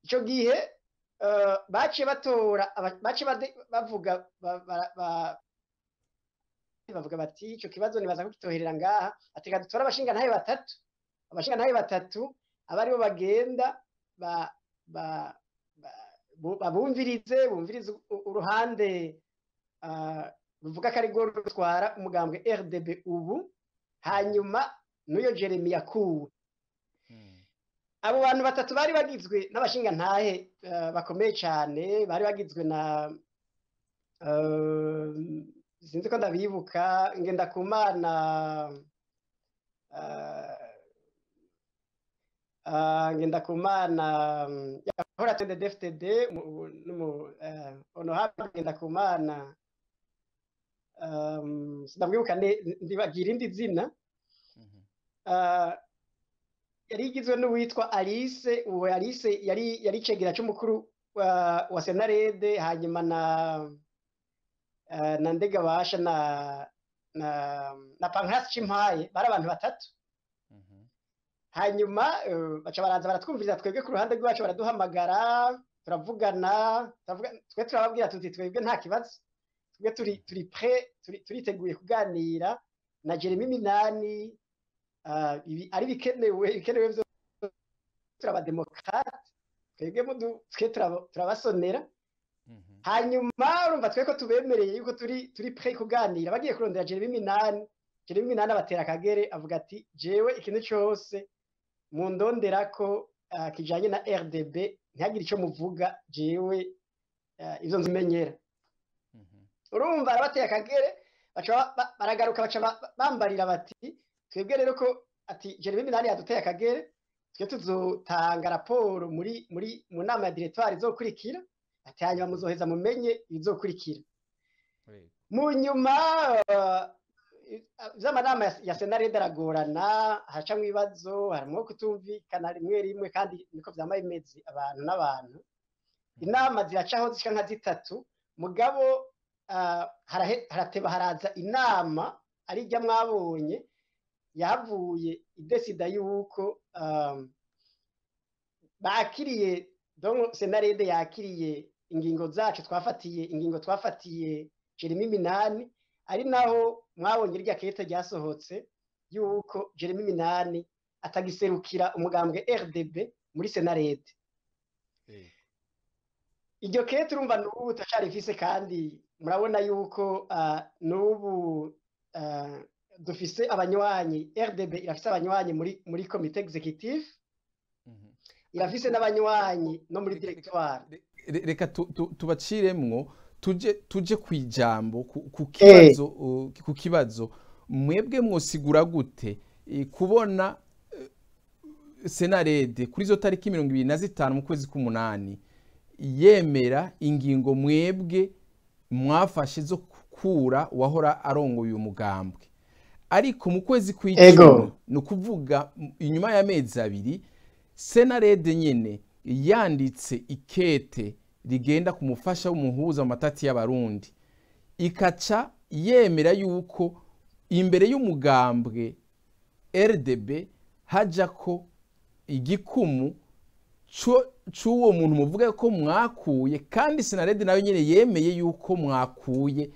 Ico gihe baciye batora, baciye bavuga bavuga bati: "Ico kibazo nibaza ko kitoherera ngaha." Ati: "Reka dutore abashingantahe batatu." Abashingantahe batatu aba aribo bagenda babumvirize, bumvirize uruhande ruvuga ko arirwo rutwara umugambwe RDB ubu, hanyuma n'uyo Jeremy yakuwe. Abo bantu batatu bari bagizwe n'abashingantahe bakomeye cyane, bari bagizwe na sinzi ko ndabibuka, Ngendakumana, Ngendakumana yahora CNDD-FDD, honorable Ngendakumana, sindamwibuka, ndibagira irindi zina. Yari igizwe n'uwitwa Alice. Uwo Alice yari icegera c'umukuru wa CNARED, hanyuma na Ndegabasha na Pancras Cimpaye, bari abantu batatu. Hanyuma baca baraza baratwumviriza. Twebwe ku ruhande rwacu baraduhamagara, turavugana. Twe turababwira tuti: "Twebwe nta kibazo, twebwe turi prêt, turiteguye kuganira na Jeremy Minani, ibi ari bikenewe vyose, turaba démocrates twebwe, twe turabasonera." Hanyuma urumva twe ko tubemereye yuko turi prêt kuganira, bagiye kurondera Jeremy Minani, Jeremy Minani abatera akagere, avuga ati: "Jewe ikintu cose mundondera ko kijanye na RDB, ntihagire ico muvuga, jewe ivyo nzimenyera." Urumva arabateye akagere, baca baragaruka, baca bambarira bati: "Twebwe rero ko ati Jeremy Minani yaduteye akagere, twe tuzotanga raporo muri mu nama ya directoire izokurikira." Ati: "Hanyuma muzoheza mumenye ibizokurikira." Mu nyuma vy'amanama ya CNARED aragorana, haracamwo ibibazo, harimwo kutumvikana rimwe rimwe, kandi niko vyama bimeze, abantu n'abantu. Inama ziracaho zishika nka zitatu, mugabo harateba haraza inama arijya mwabonye yahavuye idesida yuko bakiriye, donc CNARED yakiriye ingingo zacu twafatiye, ingingo twafatiye Jeremy Minani, ari naho mwabonye irya kete ryasohotse yuko Jeremy Minani atagiserukira umugambwe RDB muri CNARED. Iryo kete urumva n'ubu turacarifise, kandi murabona yuko n'ubu dufise abanywanyi, RDB irafise abanywanyi muri comité exécutif, irafise n'abanywanyi no muri directoire. Reka tubaciremwo, tuje kwijambo ku kibazo, ku kibazo mwebwe mwosigura gute kubona CNARED kuri izo tariki 25 mu kwezi k'umunani yemera ingingo mwebwe mwafashe zo gukura uwahora arongoye umugambwe, ariko mu kwezi kw'icumi, ni ukuvuga inyuma y'amezi 2, CNARED nyene yanditse ikete rigenda ku mufasha w'umuhuza mu matati y'Abarundi, ikaca yemera yuko imbere y'umugambwe RDB haja ko igikumu? c'uwo muntu muvuga ko mwakuye, kandi Senarede nayo nyene yemeye yuko mwakuye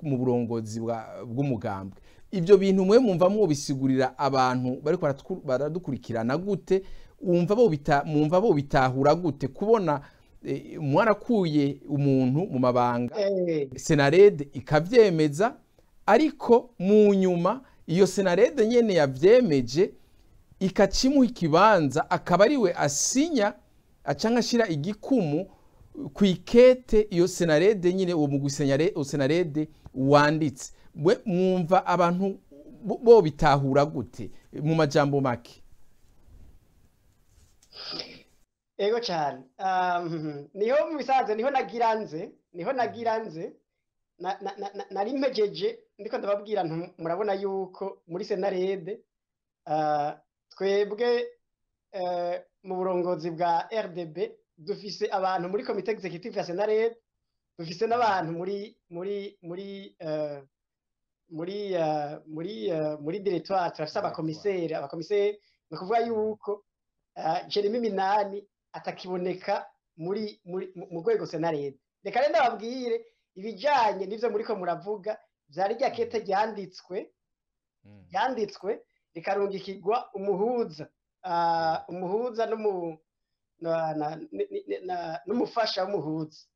mu burongozi bw'umugambwe. Ibyo bintu mwe mumva mwobisigurira abantu bariko baradukurikirana gute? Wumva bo mumva bo bitahura gute kubona mwarakuye umuntu mu mabanga, Senarede ikavyemeza, ariko mu nyuma iyo Senarede nyene yavyemeje ikacimuha ikibanza, akaba ariwe asinya acanka ashira igikumu ku ikete iyo Senarede nyine, uwo mugwi Senarede wanditse? We mwumva abantu bo bitahura gute mu majambo make? Ego cyane. Niho mu bisanzwe niho nagiranze nari mpejeje ndiko ndababwira, murabona yuko muri Senarede twebwe mu burongozi bwa RDB dufise abantu muri comité exécutif ya Senarede, dufise n'abantu muri directoire, turafise abakomiseri. Ni ukuvuga yuko Jeremy Minani atakiboneka muri mu rwego Senarede. Reka rero ndababwire ibijanye n'ivyo muriko muravuga vyari rya kete ryanditswe rikarungikirwa umuhuza n'umufasha w'umuhuza.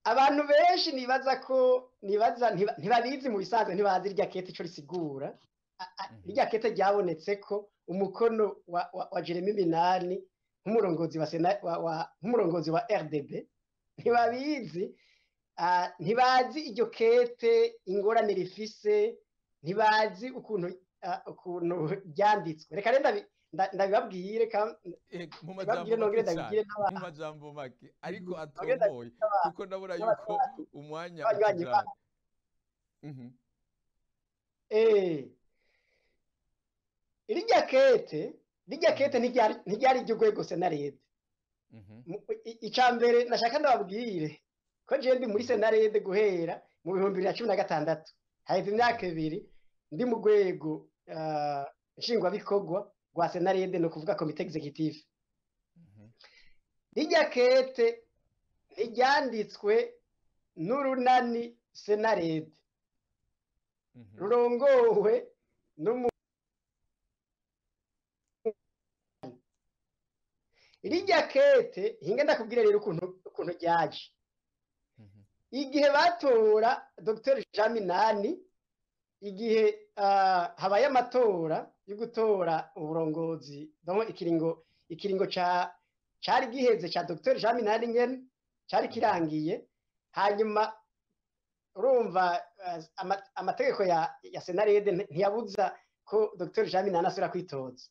Abantu benshi nibaza ko nibaza ntibabizi, mu bisanzwe ntibazi irya kete ico risigura. Irya kete ryabonetse ko umukono wa Jeremy Minani nk'umurongozi wa RDB. Ntibabizi, ntibazi iryo kete ingorane rifise, ntibazi ukuntu ryanditswe. Reka rero ndabibabwire. Mu majambo nongere make ndabibwire cane, mu majambo make ariko atomoye, kuko ndabona yuko umwanya n'abanywanyi utujanye. Rirya kete ntiryari iry'urwego Senarede. Ica mbere nashaka ndababwire ko jewe ndi muri Senarede guhera mu 2016, haheze imyaka 2 ndi mu rwego nshingwabikorwa rwa Senarede, ni ukuvuga comité exécutif. Rirya kete ntiryanditswe n'urunani Senarede rurongowe n'umu. Rirya kete, hinga ndakubwire rero ukuntu ryaje. Igihe batora Dr Jean Minani, igihe habaye amatora yo gutora uburongozi, donc ikiringo ca cari giheze ca Dr Jean Minani nyene cari kirangiye. Hanyuma urumva amategeko ya Senarede ntiyabuza ko Dr Jean Minani asubira kwitoza.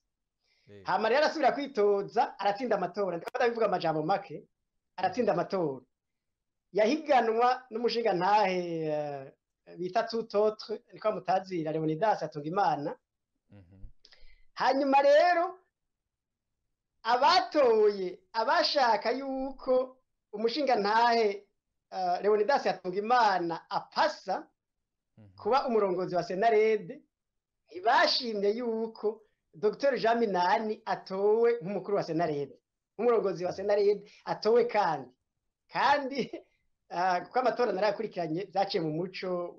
Hama rero arasubira kwitoza, aratsinda amatora. Ndiko ndabivuga amajambo make. Aratsinda amatora, yahiganwa n'umushingantahe bita tout autre, niko mutazira, Leonidas Hatungimana. Hanyuma rero abatoye, abashaka yuko umushingantahe Leonidas Hatungimana apasa kuba umurongozi wa Senarede, ntibashimye yuko Dr Jean Minani atowe nk'umukuru wa Senarede, nk'umurongozi wa Senarede atowe. Kandi kuko amatora narayakurikiranye, byaciye mu muco.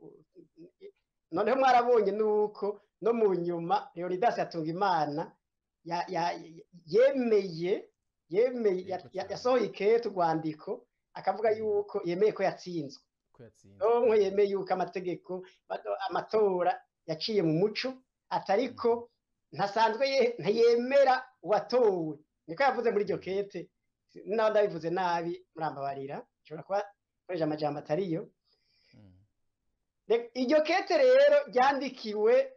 Noneho mwarabonye nuko no mu nyuma Leonidas Hatungimana yemeye yasohoye ikete, urwandiko, akavuga yuko yemeye ko yatsinzwe. Ko yatsinzwe. Donc yemeye yuko amategeko, amatora yaciye mu muco, atariko ntasanzwe ntiyemera uwatowe. Niko yavuze muri iryo kete. Naho ndabivuze nabi murambabarira, nshobora kuba nkoresheje amajambo atariyo. Iryo kete rero ryandikiwe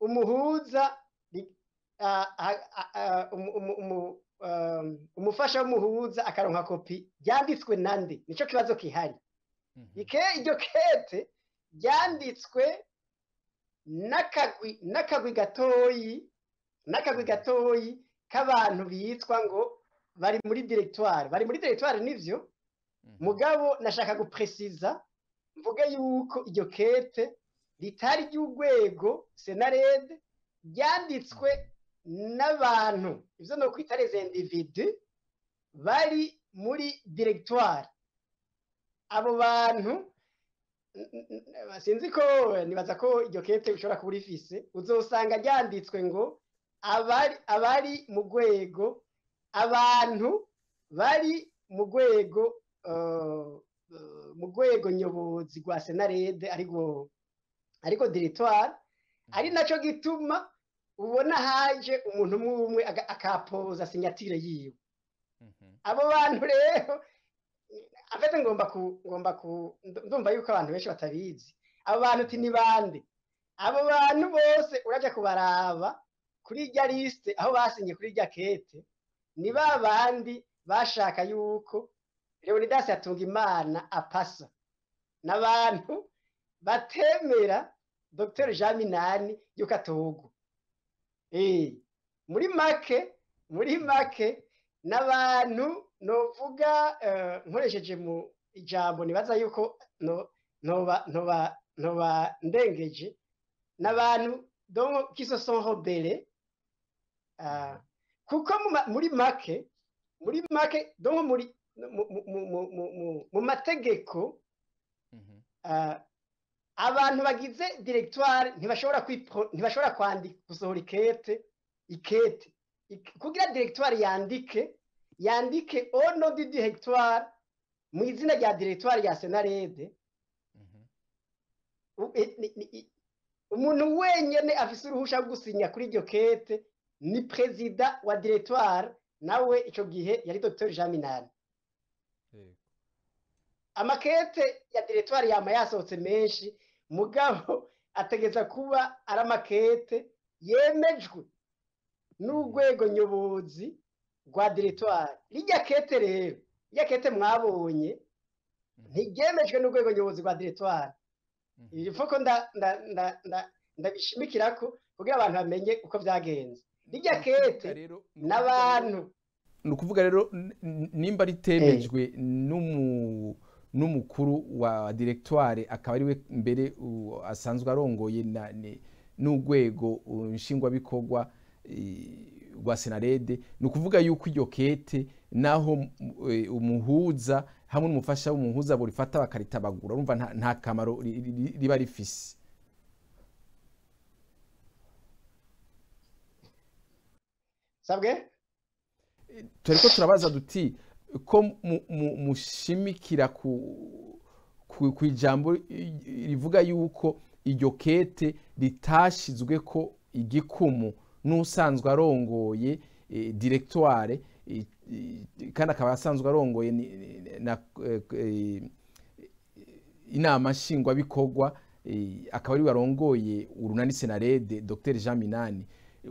umuhuza, umufasha w'umuhuza akaronka kopi. Ryanditswe nande? Nico kibazo kihari. Iryo kete ryanditswe n'akagwi gatoyi k'abantu bitwa ngo bari muri directoire. Bari muri directoire nivyo. Mugabo nashaka gupresiza mvuge yuko iryo kete ritari ry'urwego Senarede, ryanditswe n'abantu, ivyo no kwita les individus bari muri directoire. Abo bantu sinzi ko, nibaza ko iryo kete ushobora kuba urifise, uzosanga ryanditswe ngo abari mu rwego, abantu bari mu rwego, mu rwego nyobozi rwa Senarede, ariko directoire. Ari naco gituma ubona haje umuntu umwe umwe akapoza signature yiwe. Abo bantu rero afite, ngomba ku ndumva yuko abantu benshi batabizi. Abo bantu uti ni bande? Abo bantu bose uraja kubaraba kuri irya liste aho basinye kuri irya kete, ni ba bandi bashaka yuko Leonidas Hatungimana apasa, n'abantu batemera Dr Jean Minani yuko atogwa. Muri make n'abantu novuga, nkoresheje mu ijambo nibaza yuko no noba ndengeje, n'abantu donc qui se sont rebellés, kuko muri make donc muri mu, mu, mu, mu, mu, mu mategeko, abantu bagize directoire ntibashobora kwandika, gusohora ikete. Kugira directoire yandike au nom du directoire, mu izina rya directoire ya Senarede, umuntu wenyene afise uruhusha rwo gusinya kuri iryo kete ni perezida wa directoire, nawe ico gihe yari Dr Jean Minani. Amakete ya directoire yama yasohotse menshi, mugabo ategeza kuba ari amakete yemejwe n'urwego nyobozi rwa directoire. Rirya kete rero, rirya kete mwabonye, ntiryemejwe n'urwego nyobozi rwa directoire. Il faut ko ndabishimikirako kugira abantu bamenye uko vyagenze. Rirya kete n'abantu Ni ukuvuga rero, nimba ritemejwe n'umukuru wa directoire, akaba ariwe mbere asanzwe arongoye n'urwego nshingwabikorwa rwa Senarede, ni ukuvuga yuko iryo kete, naho umuhuza hamwe n'umufasha w'umuhuza borifata bakaritabagura, urumva nta kamaro riba rifise. Sabwe? Turiko turabaza duti ko mushimikira ku ijambo rivuga yuko iryo kete ritashizwe ko igikumu n'usanzwe arongoye directoire, kandi akaba asanzwe arongoye na inama nshingwabikorwa, akaba ari we arongoye urunani Senarede, Dr Jean Minani,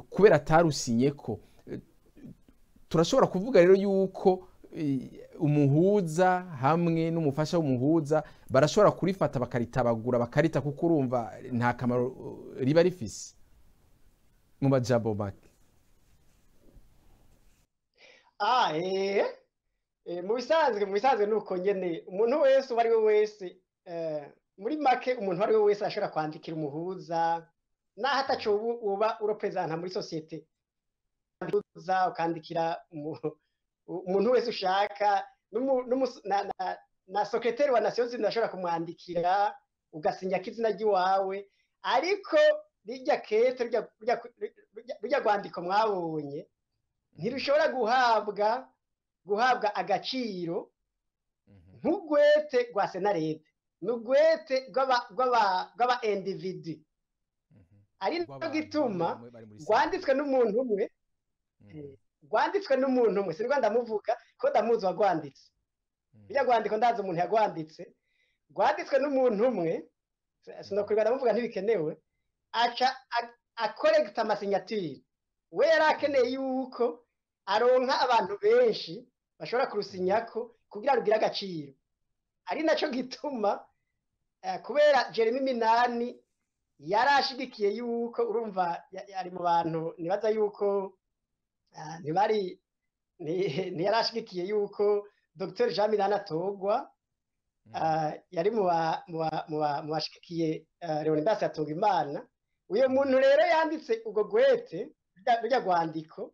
kubera atarusinye ko, turashobora kuvuga rero yuko umuhuza hamwe n'umufasha w'umuhuza barashobora kurifata bakaritabagura, bakarita, kuko urumva nta kamaro riba rifise, mu majambo make? Mu bisanzwe nuko nyene umuntu wese, uwo ari we wese, muri make umuntu uwo ari we wese ashobora kwandikira umuhuza, naho ataco uba urepresenta muri société, uza ukandikira umuntu wese ushaka, na secrétaire wa Nations Unies ashobora kumwandikira, ugasinya ko izina ry'iwawe. Ariko rirya kete, rurya rwandiko mwabonye, ntirushobora guhabwa agaciro nk'urwete rwa Senarede. Ni urwete rw'aba individu, ari nacyo Rw'abantu gituma bamwe bari muri rwanditswe n'umuntu umwe. Rwanditswe n'umuntu umwe, sinirwa ndamuvuga ko ndamuzi wagwanditse. Rurya rwandiko ndazi umuntu yagwanditse. Rwanditswe n'umuntu umwe, sinokwirwa ndamuvuga, ntibikenewe. Aca akorekita ama signatures. We yari akeneye yuko aronka abantu benshi bashobora kurusinyako kugira rugire agaciro. Ari naco gituma, kubera Jeremy Minani yari ashigikiye yuko, urumva, ari mu bantu nibaza yuko ntibari ntiyari ashigikiye yuko Dr Jean Minani atogwa. Yari mu bashigikiye Leonidas Hatungimana. Uyo muntu rero yanditse ubwo gwete. rurya rwandiko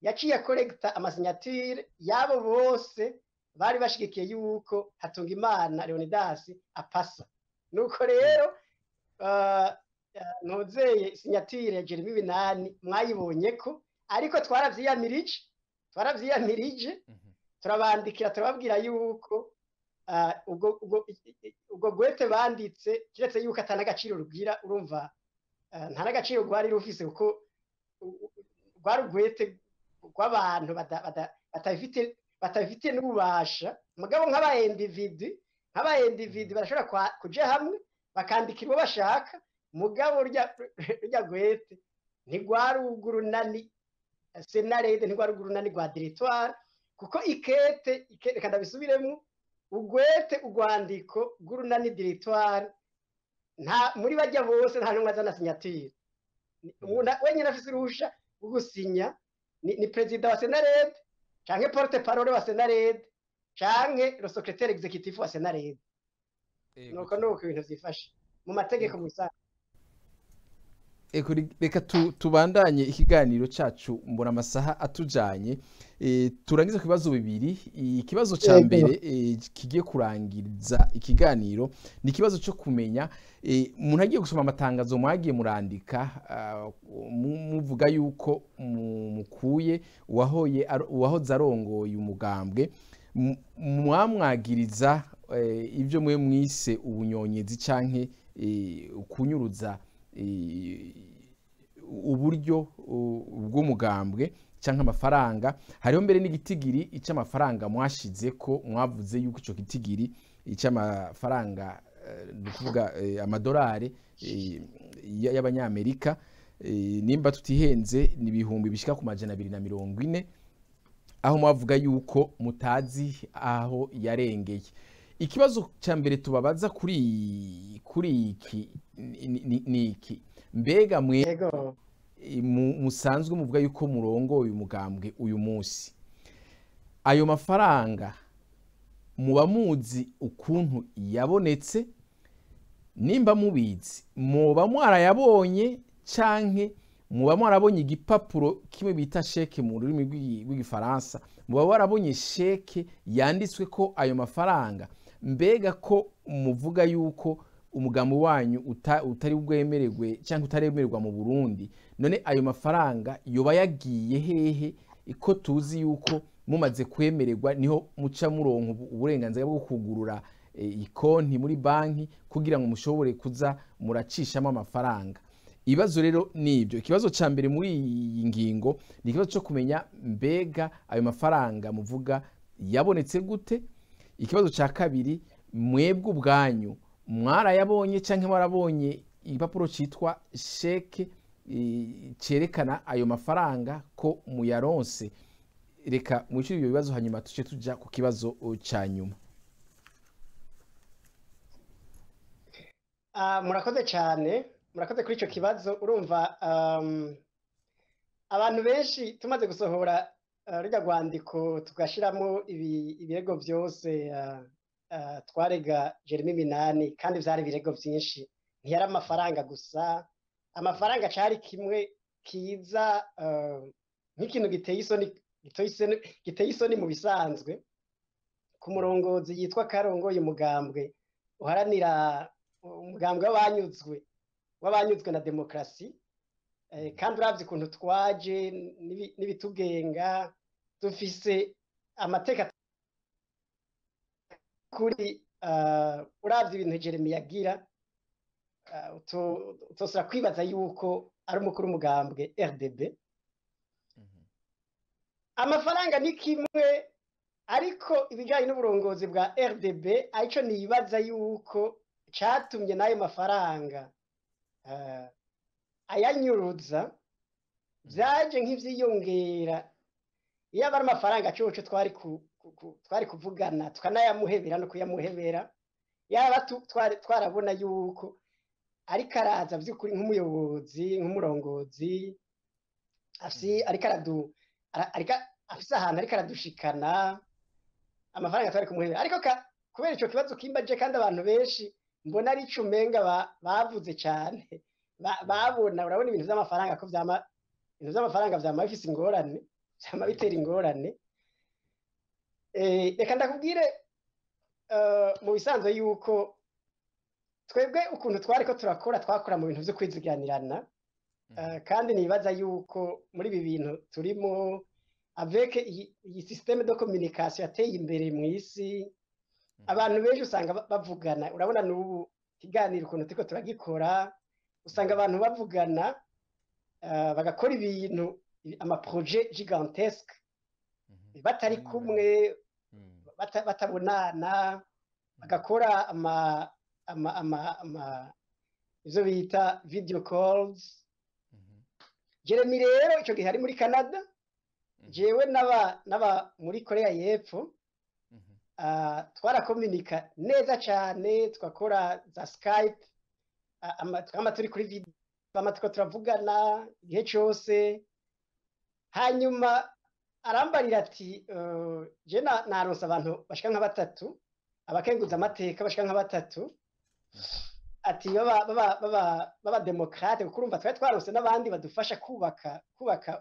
yaciye akorekta amasinyatire y'abo bose bari bashigikiye yuko Hatungimana Leonidas apasa. Nuko rero ntuzeye sinyatire ya Jeremy Minani mwayibonye ko, ariko twaravyiyamirije turabandikira turababwira yuko ubwo gwete banditse kiretse yuko atanagaciro rugira, urumva nta n'agaciro rwari rufise, kuko rwari ugwete rw'abantu batabifitiye n'ububasha. Mugabo nk'aba individu barashobora kuja hamwe bakandikira uwo bashaka, mugabo rurya gwete ntigwari urw'urunani senarede, ntigwari urw'urunani rwa directoire, kuko ikete, reka ndabisubiremo, ugwete urwandiko rw'urunani directoire nta muri bajya bose nta n'umwe azana sinyatire. Wenyine afise uruhusha rwo gusinya ni perezida wa senarede canke porte parole wa senarede canke le secrétaire exécutif wa senarede. Nuko ibintu vyifashe mu mategeko mu bisanzwe. Reka tubandanye ikiganiro cacu, mbona amasaha atujanye. Turangize ku bibazo bibiri. Ikibazo ca mbere kigiye kurangiza ikiganiro ni ikibazo cyo kumenya, umuntu agiye gusoma amatangazo mwagiye murandika, muvuga yuko mukuye uwahoze arongoye umugambwe, mwamwagiriza ibyo mwe mwise ubunyonyezi canke kunyuruza uburyo bw'umugambwe canke amafaranga. Hariho mbere n'igitigiri ic'amafaranga mwashize ko mwavuze yuko ico gitigiri ic'amafaranga, nukuvuga amadolari y'abanyamerika, nimba tutihenze ni ibihumbi bishika ku 240, aho mwavuga yuko mutazi aho yarengeye. Ikibazo ca mbere tubabaza kuri iki ni iki: mbega mwe musanzwe muvuga yuko murongo uyu mugambwe uyu munsi, ayo mafaranga muba muzi ukuntu yabonetse? Nimba mubizi, muba mwarayabonye canke muba mwarabonye igipapuro kimwe bita sheke mu rurimi rw'igifaransa, muba warabonye sheke yanditswe ko ayo mafaranga? Mbega ko muvuga yuko umugambi wanyu utari bwemererwe cyangwa utaremererwa mu Burundi, none ayo mafaranga yoba yagiye hehe? Iko tuzi yuko mumaze kwemererwa niho muca muronka uburenganzira bwo kugurura ikonti muri banki kugira ngo mushobore kuza muracishamo amafaranga. Ibibazo rero nibyo. Ikibazo ca mbere muri iyi ngingo ni ikibazo cyo kumenya mbega ayo mafaranga muvuga yabonetse gute. Ikibazo ca kabiri, mwebwe ubwanyu mwarayabonye canke mwarabonye igipapuro citwa sheke cerekana ayo mafaranga ko muyaronse? Reka mwishyure ibyo bibazo, hanyuma tuce tuja ku kibazo ca nyuma. Murakoze cyane, murakoze kuri ico kibazo. Urumva abantu benshi tumaze gusohora rurya rwandiko tugashiramo ibirego byose twarega Jeremy Minani, kandi vyari ibirego vyinshi, ntiyari amafaranga gusa. Amafaranga cari kimwe kiza nk'ikintu giteye isoni mu bisanzwe ku murongozi yitwa Karongoye, umugambwe uharanira umugambwe w'abanyuzwe na demokrasi, kandi uravye ukuntu twaje n'ibitugenga, dufise amateka kuri uravye ibintu Jeremy yagira, utosora kwibaza yuko ari umukuru w'umugambwe RDB. Amafaranga ni kimwe, ariko ibijanye n'uburongozi bwa RDB arico nibaza yuko catumye n'ayo mafaranga ayanyuruza, vyaje nk'ivyiyongera. Iyo aba ari amafaranga coco twari kuvugana tukanayamuhebera no kuyamuhebera, yaba twarabona yuko ariko araza vy'ukuri nk'umuyobozi, nk'umurongozi, ariko afise ahantu ariko aradushikana, amafaranga twari kumuhebera. Ariko kubera ico kibazo kimbaje, kandi abantu benshi mbona ari ico umenga bavuze cyane, babona urabona ibintu vy'amafaranga ko vyama Ibintu vy'amafaranga vyama bifise ingorane, vyama bitera ingorane. Reka ndakubwire, mu bisanzwe yuko twebwe ukuntu twariko turakora, twakora mu bintu vyo kwiziganirana. Kandi nibaza yuko muri ibi bintu turimo, avec iyi système de communication yateye imbere mu isi, abantu benshi usanga bavugana. Urabona n'ubu ikiganiro ukuntu turiko turagikora, usanga abantu bavugana, bagakora ibintu, amaprojet gigantesque, batari kumwe, batabonana, bagakora ama ivyo bita video calls. Jeremy rero ico gihe ari muri Canada, jewe naba muri Korea y'Epfo. Twarakominika neza cane, twakora za Skype, twama turi kuri video, twama turiko turavugana igihe cose. Hanyuma arambarira ati: "Je naronse abantu bashika nka batatu, abakenguza amateka bashika nka batatu," ati baba démocrate, kuko urumva twari twaronse n'abandi badufasha kubaka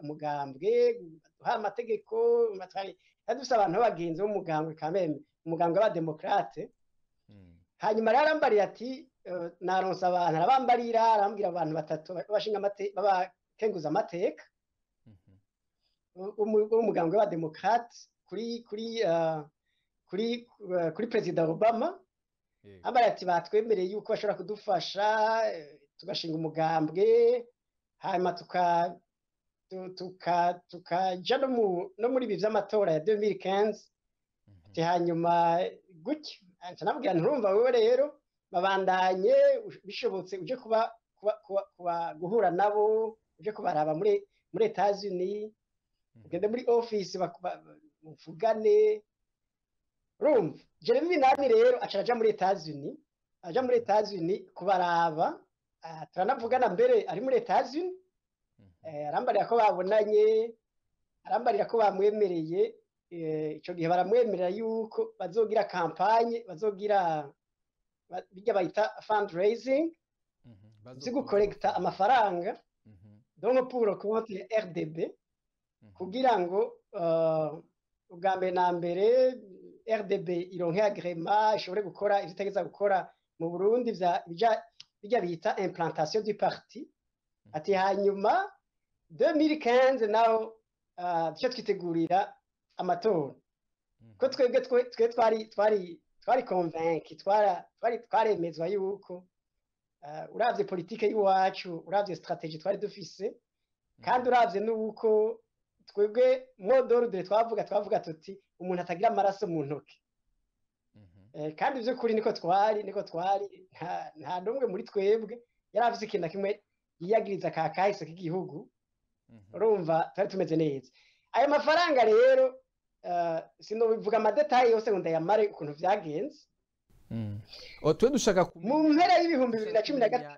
umugambwe, baduha amategeko. Urumva twari dufise abantu b'abagenzi b'umugambwe kameme, umugambwe w'abademokrate. Hanyuma rero arambarira ati: "Naronse abantu." Arabambarira, arambwira abantu batatu b'abakenguza amateka w'umugambwe w'abademokrate kuri Perezida Obama. Ambara ati: "Batwemereye yuko bashobora kudufasha, tugashinga umugambwe, hanyuma tukaja no muri ibi vy'amatora ya 2015." Ati hanyuma gutyo nca nabwira nti: "Urumva wewe rero babandanye, bishobotse uje kuba guhura nabo, uje kubaraba muri Etats-Unis, ugende muri office muvugane." Urumva Jeremy Minani rero aca aja muri Etats-Unis, aja muri Etats-Unis kubaraba. Turanavugana mbere ari muri Etats-Unis. Arambarira ko babonanye, arambarira ko bamwemereye. Ico gihe baramwemerera yuko bazogira campagne, bazogira bijya bayita fundraising, vyo gukolekta amafaranga, donc pour le compte ya RDB, kugira ngo ubwa mbere na mbere RDB ironke agrément, ishobore gukora ivyo itegeza gukora mu Burundi, vya bijya bita implantation du parti. Ati hanyuma 2015 naho duce twitegurira amatora, ko twebwe twe twari convaincu, twari twaremezwa yuko uravye politike y'iwacu, uravye stratégie twari dufise, kandi uravye nuko twebwe mot d'ordre twavuga tuti: "Umuntu atagira amaraso mu ntoki." Kandi vy'ukuri niko twari, nta n'umwe muri twebwe yari afise ikintu na kimwe yiyagiriza ka kahise k'igihugu. Urumva twari tumeze neza. Ayo mafaranga rero, sinobivuga amadétails yose ngo ndayamare ukuntu vyagenze. Oh, twe dushaka Mu mpera y'ibihumbi 2013.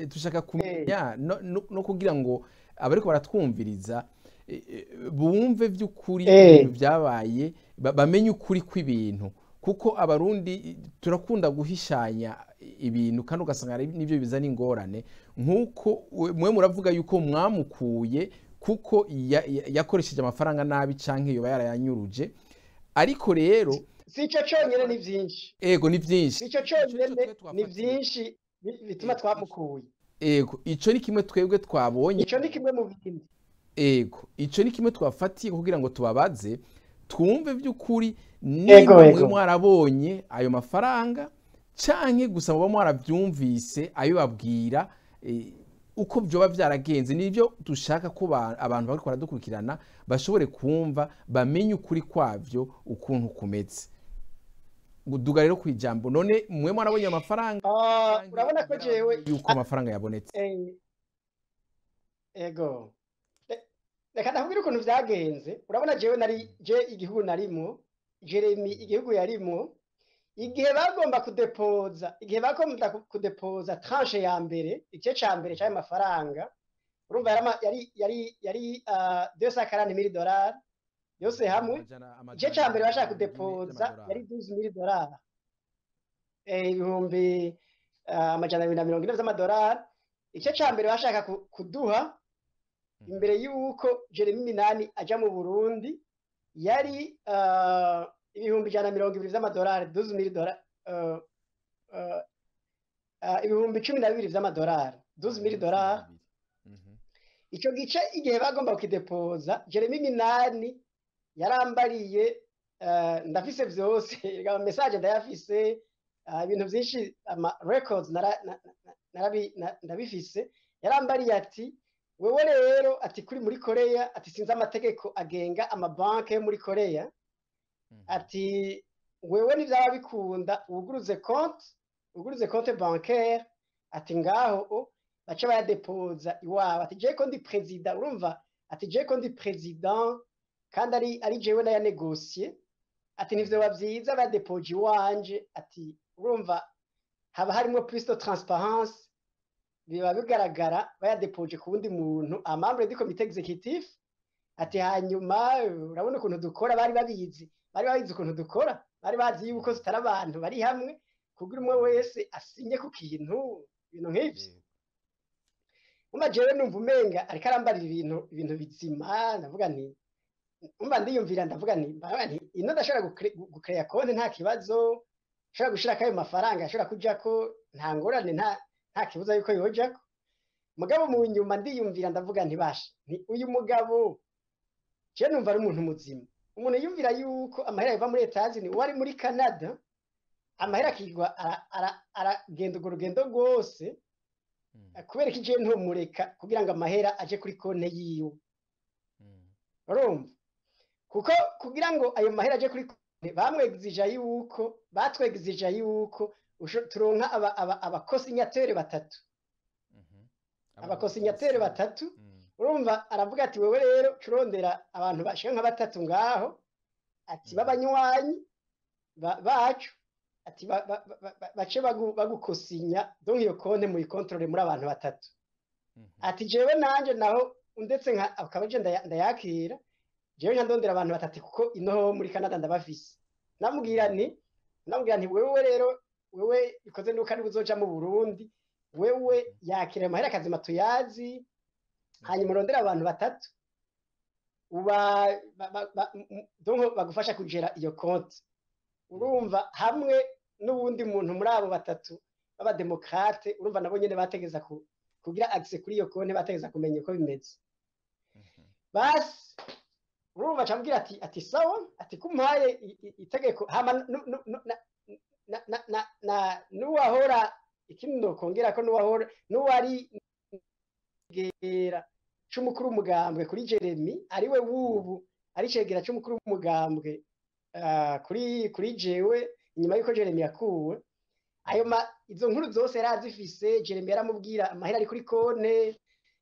Dushaka kumenya no kugira ngo abariko baratwumviriza bumve vy'ukuri ibintu vyabaye, bamenye ukuri kw'ibintu, kuko Abarundi turakunda guhishanya ibintu, kandi ugasanga ari nivyo bizana ingorane. Nk'uko mwe muravuga yuko mwamukuye kuko yakoresheje amafaranga nabi canke yoba yarayanyuruje, ariko rero Si ico conyene, ni vyinshi. Ego, ni vyinshi. Si ico Ico conyene, twe ni twafatiye. vyinshi bituma twamukuye. Ego, ico ni kimwe twebwe twabonye. Ico ni kimwe mu bindi. Ego, ico ni kimwe twafatiye kugira ngo tubabaze, twumve by'ukuri niba mwe mwarabonye ayo mafaranga canke gusa muba mwaravyumvise ayo babwira, uko vyoba vyaragenze. Nivyo dushaka ko abantu bariko baradukurikirana bashobore kumva, bamenye ukuri kwavyo ukuntu kumeze. Duga rero kwijambo. None mwe mwarabonye amafaranga canke Urabona ko jewe yuko amafaranga yabonetse? Ego, reka ndakubwira ukuntu vyagenze. Urabona jewe nari je igihugu narimwo, Jeremy igihugu yarimwo, igihe bagomba kudepoza tranche ya mbere, igice ca mbere c'ayo mafaranga, urumva yari 240 000 dollars yose hamwe. Igice ca mbere bashaka kudepoza yari 12 000 dollars, 240,000 vy'amadolari. Igice ca mbere bashaka kuduha. Imbere y'uko Jeremy Minani aja mu Burundi yari 120,000 vy'amadolari, 12,000 dollars, 12,000 vy'amadolari, 12,000 dollars. Ico gice igihe bagomba kukidepoza, Jeremy Minani yarambariye, ndafise vyose, ama message ndayafise, ibintu vyinshi, ama records ndabifise. Yarambariye ati: "Wewe rero," ati, "kuri muri Korea," ati, "sinzi amategeko agenga amabanki yo muri Korea," ati, "wewe nivyaba bikunda wuguruze compte, wuguruze compte bancaire," ati, "ngaho o bace bayadepoza iwawe," ati, "je ko ndi président," urumva, ati, "je ko ndi président kandi ari jewe nayanegosiye," ati, "ntivyoba vyiza badepoje iwanje," ati, "urumva haba harimwo plus de transparence, biba bigaragara bayadepoje ku wundi muntu, un membre du comité exécutif," ati, "hanyuma urabona ukuntu dukora." Bari babizi ukuntu dukora, bari bazi yuko tutari abantu bari hamwe kugira umwe wese asinye ku kintu, ibintu nk'ivyo. Umva, jewe numva umenga ariko arambarira ibintu bizima. Ndavuga nti, umva, ndiyumvira, ndavuga nti, mbaga nti ino ndashobora gukereya konti, nta kibazo, nshobora gushirako ayo mafaranga, ashobora kujako, nta ngorane, nta kibuza yuko yojako. Mugabo mu nyuma ndiyumvira, ndavuga nti: "Basha," nti, "uyu mugabo jewe numva ari umuntu muzima, umuntu yumvira yuko amahera yava muri Etazini, uwo ari muri Canada, amahera akigwa aragenda urwo rugendo rwose, kubera ko ijewe ntomureka kugira ngo amahera aje kuri konte yiwe." Urumva, kuko kugira ngo ayo mahera aje kuri konte, bamwegizija yuko, batwegizija yuko turonka abakosinyateri batatu, abakosinyateri batatu. Urumva, aravuga ati: "Wewe rero curondera abantu bashika nka batatu ngaho," ati, "b'abanywanyi bacu," ati, "bace bagukosinya, donc iyo konte muyikontorore muri abantu batatu." Ati: "Jewe nanje naho ndetse nka akaba je ndayakira, jewe nka ndondera abantu batatu, kuko ino muri Canada ndabafise." Namubwira nti: "Wewe rero, wewe bikoze nuko ari buzoja mu Burundi, wewe yakira ayo mahera kazima tuyazi, hanyuma urondera abantu batatu uba donc bagufasha kugera iyo konti." Urumva, hamwe n'uwundi muntu muri abo batatu b'abademokrate, urumva nabo nyene bategeza kugira accès kuri iyo konti, bategeza kumenya uko bimeze. Basi urumva, acambwira ati: "Sawa," ati, "kumpaye itegeko." Hama na n'uwahora, ikindi nokongera ko n'uwahora, n'uwari gera c'umukuru w'umugambwe kuri Jeremy, ariwe wubu ari cegera c'umukuru w'umugambwe kuri jewe, inyuma yuko Jeremy yakuwe, ayo ma izo nkuru zose yari azifise. Jeremy yaramubwira amahera ari kuri konte,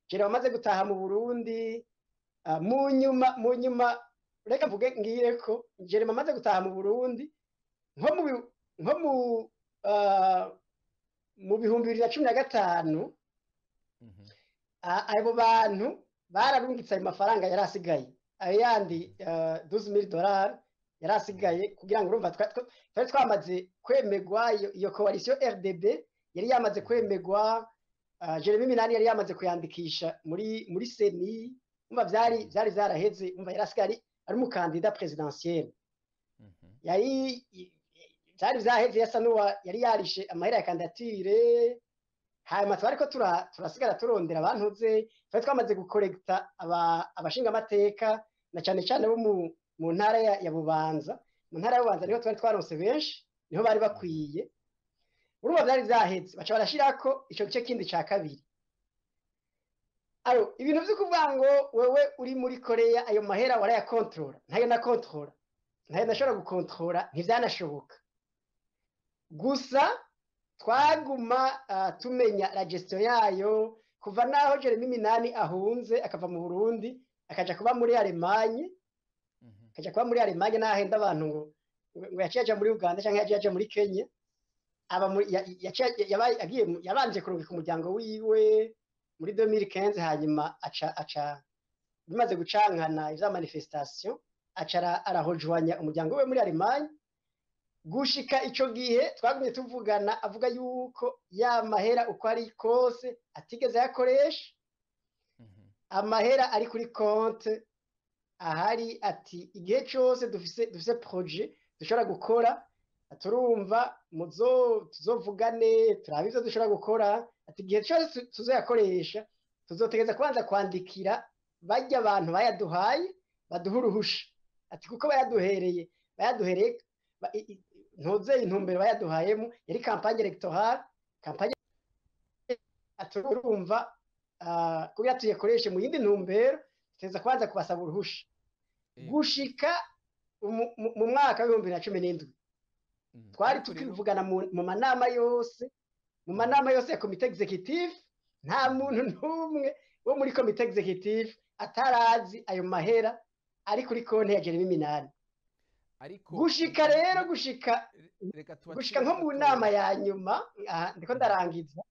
Jeremy amaze gutaha mu Burundi. Mu nyuma reka mvuge ngire ko Jeremy amaze gutaha mu Burundi nko mu 2015, abo bantu bararungitse ayo mafaranga yari asigaye, ayo yandi 12,000 dollars yari asigaye, kugira ngo, urumva, twari twamaze kwemegwa, iyo coalition RDB yari yamaze kwemegwa, Jeremy Minani yari yamaze kuyandikisha muri CENI. Umva, vyari vyaraheze. Umva, yari asigaye ari umukandida présidentiel, yari vyari vyaheze, yasa n'uwa yari yarishe amahera ya candidature. Hanyuma twariko turasigara turondera abantuze, twari twamaze gukorekta abashingamateka, na cane cane bo mu ntara ya Bubanza. Mu ntara ya Bubanza niho twari twaronse benshi, niho bari bakwiye. Urumva, vyari vyaheze, baca barashirako ico gice kindi ca kabiri. Aro ibintu vyo kuvuga ngo wewe uri muri Korea ayo mahera warayakontorora, ntayo nakontorora, ntayo nashobora gukontorora, ntivyanashoboka. Gusa twaguma tumenya la gestion yayo kuva naho Jeremy Minani ahunze akava mu Burundi akaja kuba muri Allemagne, akaja kuba muri Allemagne, nahenda abantu ngo yaciye aja muri Uganda canke yaciye aja muri Kenya. Aba muri yaciye yabaye agiye yabanje kurungika umuryango wiwe muri 2015, hanyuma aca bimaze gucankana ivya manifestation, aca arahojwanya umuryango we muri Allemagne. Gushika ico gihe twagumye tuvugana, avuga yuko ya mahera uko ari kose atigeze ayakoresha. Amahera ari kuri konte ahari, ati igihe cyose dufise projet dushobora gukora, turumva muzo tuzovugane, turabe ivyo dushobora gukora. Ati igihe cyose tuzoyakoresha tuzotegeza kubanza kwandikira bajya abantu bayaduhaye, baduha uruhusha. Ati kuko bayaduhereye ntuze intumbero bayaduhayemo yari campagne électorale, campagne. Ati urumva, kugira tuyakoreshe mu yindi ntumbero tuteza kubanza kubasaba uruhusha. Gushika mu mwaka wa 2017 twari tukivugana mu manama yose ya comité exécutif. Nta muntu n'umwe wo muri comité exécutif atarazi ayo mahera ari kuri konti ya Jeremy Minani. Ariko Gushika rero gushika reka gushika nko mu nama ya nyuma, aha, ndiko ndarangiza,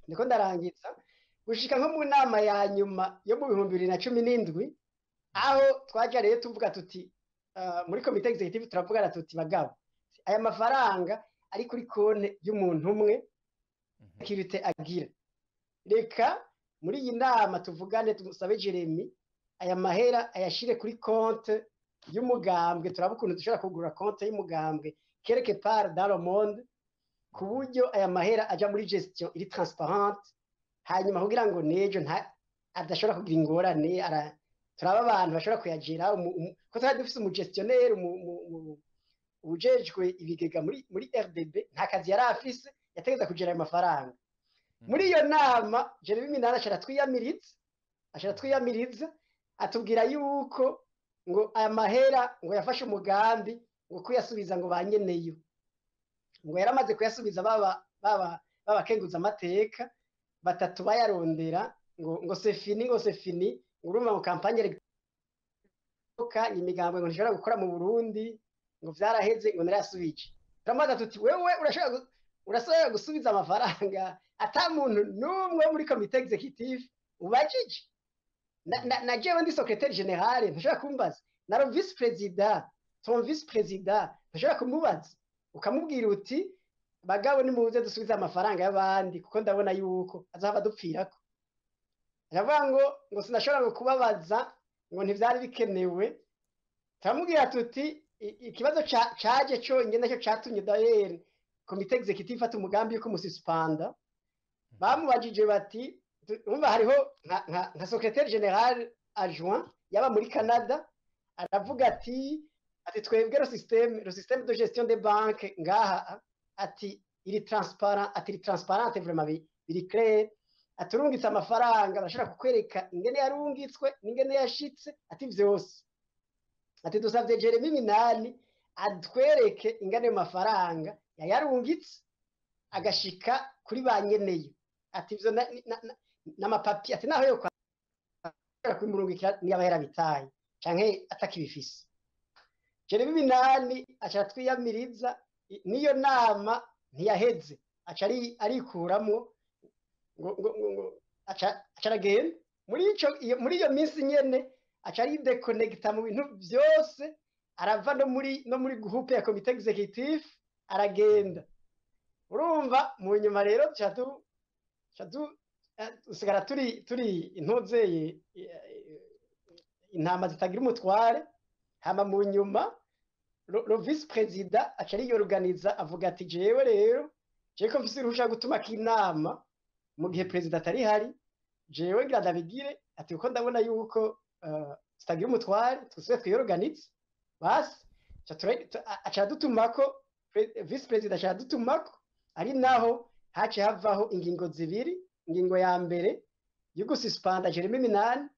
ndiko ndarangiza. Gushika nko mu nama ya nyuma yo mu 2017, aho twaja rero tuvuga tuti, muri comité exécutif turavugana tuti: "Bagabo, aya mafaranga ari kuri konti y'umuntu umwe, sécurité agira, reka muri iyi nama tuvugane, tumusabe Jeremy aya mahera ayashire kuri konte y'umugambwe, turabe ukuntu dushobora kugura konte y'umugambwe quelque part dans le monde, ku buryo aya mahera aja muri gestion iri transparente, hanyuma kugira ngo nejo nta adashobora kugira ingorane, turaba abantu bashobora kuyagera ko twari dufise umugestionnaire ujejwe ibigega muri RDB, nta kazi yari afise, yategeza kugera ayo mafaranga." Muri iyo nama Jeremy Minani aca aratwiyamiriza, atubwira yuko ngo aya mahera ngo yafashe umugambi ngo kuyasubiza ngo banyeneyo, ngo yaramaze kuyasubiza baba babakenguza amateka batatu bayarondera, ngo c'est fini, ngo c'est fini, ngo urumva ngo campagne imigambwe ngo ntishobora gukora mu Burundi, ngo vyaraheze, ngo narayasubije. Turamubaza tuti: "Wewe urashobora gusubiza amafaranga ata muntu n'umwe wo muri comité exécutif ubajije? Na jewe ndi secrétaire général, ntushobora kumbaza? Na le vice président, ton vice président, ntushobora kumubaza ukamubwira uti: 'Bagabo, nimuze dusubize amafaranga y'abandi, kuko ndabona yuko azohava dupfirako?'" Aravuga ngo sinashobora ngo kubabaza, ngo ntivyari bikenewe. Turamubwira tuti ikibazo caje conyine nacyo catumye d'ailleurs comité exécutif ifata umugambi yuko umususpenda. Bamubajije bati, umva, hariho nka secrétaire général adjoint yaba muri Canada, aravuga ati twebwe le système de gestion des banques ngaha, ati iri transparent, ati iri transparente vraiment, biri clair, aturungitse amafaranga barashobora kukwereka ingene yarungitswe n'ingene yashitse, ati vyose. Ati dusavye Jeremy Minani atwereke ingene ayo mafaranga yayarungitse agashika kuri ba nyeneyo, ati ivyo n'amapapi, ati naho yo kwimurungikira niba yarabitaye canke atakibifise. Jeremy Minani aca atwiyamiriza, niyo nama ntiyaheze, aca arikuramwo, ngo aca aragenda. Muri iyo minsi nyene aca aridéconnecta mu bintu vyose, arava no muri groupe ya comité exécutif, aragenda. Urumva, mu nyuma rero dusigara turi intuzeye, intama zitagira umutware. Hama mu nyuma le vice président aca ariyorganiza, avuga ati: "Jewe rero, jewe ko mfise uruhusha gutuma inama mu gihe perezida atari hari, jewe ngira ndabigire." Ati kuko ndabona yuko tutagira umutware, twese twiyorganize. Basi aca adutumako, vice président aca adutumako, ari naho haciye havaho ingingo zibiri: ingingo ya mbere yo gususpenda Jeremy Minani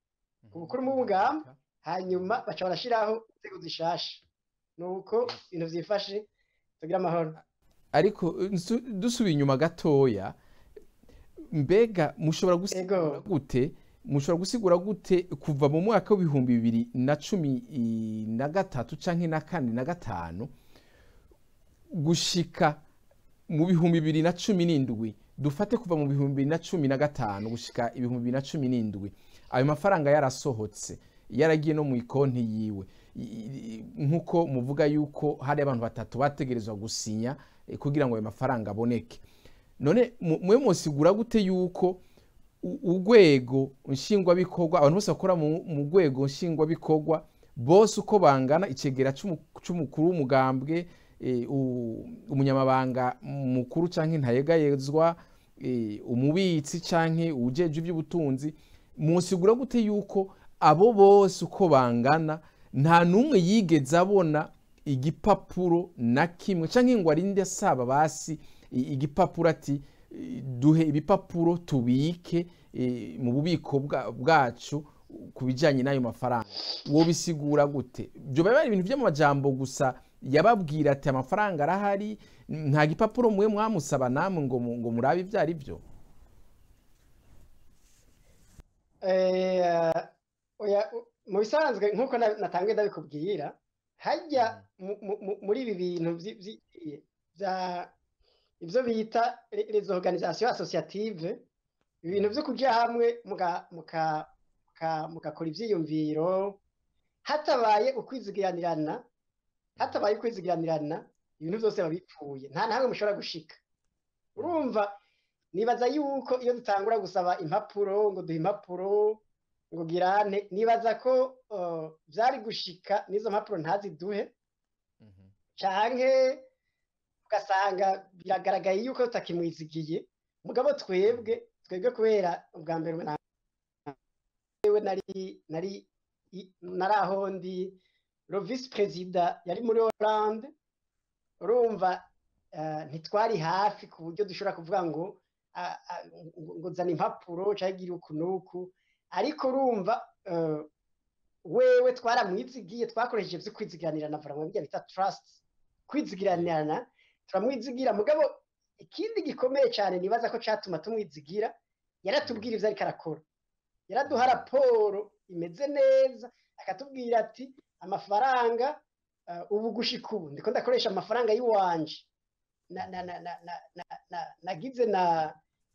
ku bukuru bw'umugambi, hanyuma baca barashiraho inzego zishasha. Nuko ibintu vyifashe. Tugira amahoro. Ariko dusubiye inyuma gatoya, mbega mushobora gusigura gute, mushobora gusigura gute kuva mu mwaka wa 2013 canke na kane na gatanu gushika mu 2017, dufate kuva mu 2015 gushika 2017, ayo mafaranga yarasohotse, yaragiye no mu ikonti yiwe, nk'uko muvuga yuko hari abantu batatu bategerezwa gusinya kugira ngo ayo mafaranga aboneke? None mwe musigura gute yuko Urwego nshingwabikorwa, abantu bose bakora mu rwego nshingwabikorwa bose uko bangana, icegera c'umukuru w'umugambwe, umunyamabanga mukuru canke ntayegayezwa, umubitsi canke uwujejwe ivy'ubutunzi, musigura gute yuko abo bose uko bangana nta n'umwe yigeze abona igipapuro na kimwe, canke ngo arinde asaba basi igipapuro ati duhe ibipapuro tubike mu bubiko bwacu ku bijanye n'ayo mafaranga? Wobisigura gute? Byo biba ari ibintu by'amajambo gusa yababwira ati amafaranga arahari, nta gipapuro mwe mwamusaba namwe ngo murabe ibyo ari byo? Mu bisanzwe nk'uko natangiye ndabikubwira, hajya muri ibi bintu bya ibyo bita les organisations associatives, ibintu byo kuja hamwe mugakora ivyiyumviro, hatabaye ukwizigiranirana, ibintu byose babipfuye, nta nahamwe mushobora gushika. Urumva, nibaza yuko iyo dutangura gusaba impapuro ngo duhe impapuro ngo girane, nibaza ko vyari gushika n'izo mpapuro ntaziduhe, canke ugasanga biragaragaye yuko tutakimwizigiye. Mugabo twebwe kubera ubwa mbere nari nari aho ndi le vice président yari muri Hollande, urumva ntitwari hafi ku buryo dushobora kuvuga ngo zana impapuro canke gira uku n'uku. Ariko urumva wewe twaramwizigiye, twakoresheje ivyo kwizigiranirana, vraiment bijya bita trust, kwizigiranirana, turamwizigira. Mugabo ikindi gikomeye cyane nibaza ko catuma tumwizigira, yaratubwira ivyo ariko arakora, yaraduha raporo imeze neza, akatubwira ati amafaranga ubu gushika ubu ndiko ndakoresha amafaranga y'iwanje na nagize na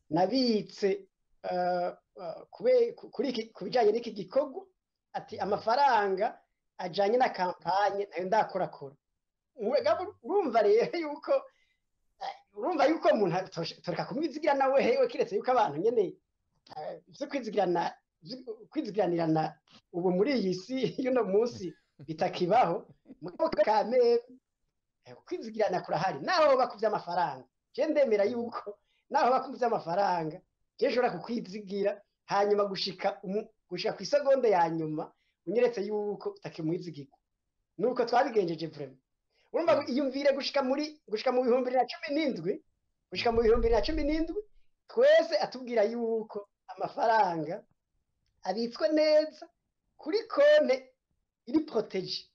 nabitse kuri ku bijanye n'iki gikorwa, ati amafaranga ajanye na campagne nayo ndakorakora. Urumva rero yuko urumva yuko umuntu toreka kumwizigira nawe hewe, kiretse yuko abantu nyene ivyo kwizigiranirana ubu muri iyi si y'uno munsi bitakibaho. Mugabo kame kwizigirana kurahari, naho bakuvye amafaranga, je ndemera yuko naho bakuvye amafaranga je nshobora kukwizigira, hanyuma gushika ku isegonde ya nyuma unyeretse yuko utakimwizigirwa. Nuko twabigenjeje vraiment. Urumva, iyumvire gushika mu 2017, gushika mu 2017 twese atubwira yuko amafaranga abitswe neza kuri konte iri protégée,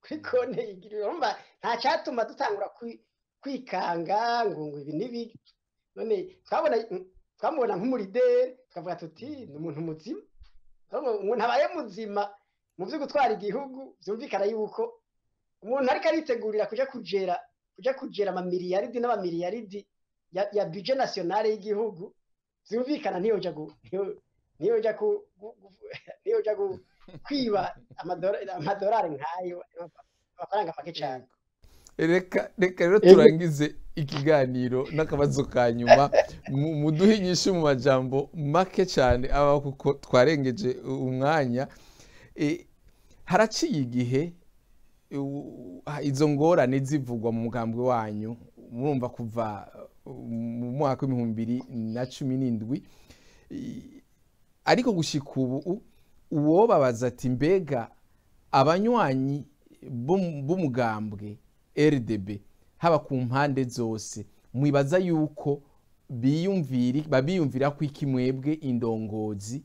kuri konte igira. Urumva nta cyatuma dutangura kwikanga ngo ibi nibi. None twamubona nk'umurideri, tukavuga tuti ni umuntu muzima. Umuntu abaye muzima mu byo gutwara igihugu, byumvikana yuko umuntu ariko aritegurira kuja kujera amamiliyaridi n'amamiliyaridi ya budget nationale y'igihugu, vyumvikana ntiyoja kwiba amadolari nk'ayo, amafaranga make cyane. Reka rero turangize ikiganiro n'akabazo ka nyuma, muduhe inyishu mu majambo make cyane aba, kuko twarengeje umwanya. Haraciye igihe izo ngorane zivugwa mu mugambwe wanyu, murumva kuva mu mwaka w'2017, ariko gushika ubu uwobabaza ati mbega abanywanyi b'umugambwe RDB haba ku mpande zose mwibaza yuko babiyumvira ko iki mwebwe indongozi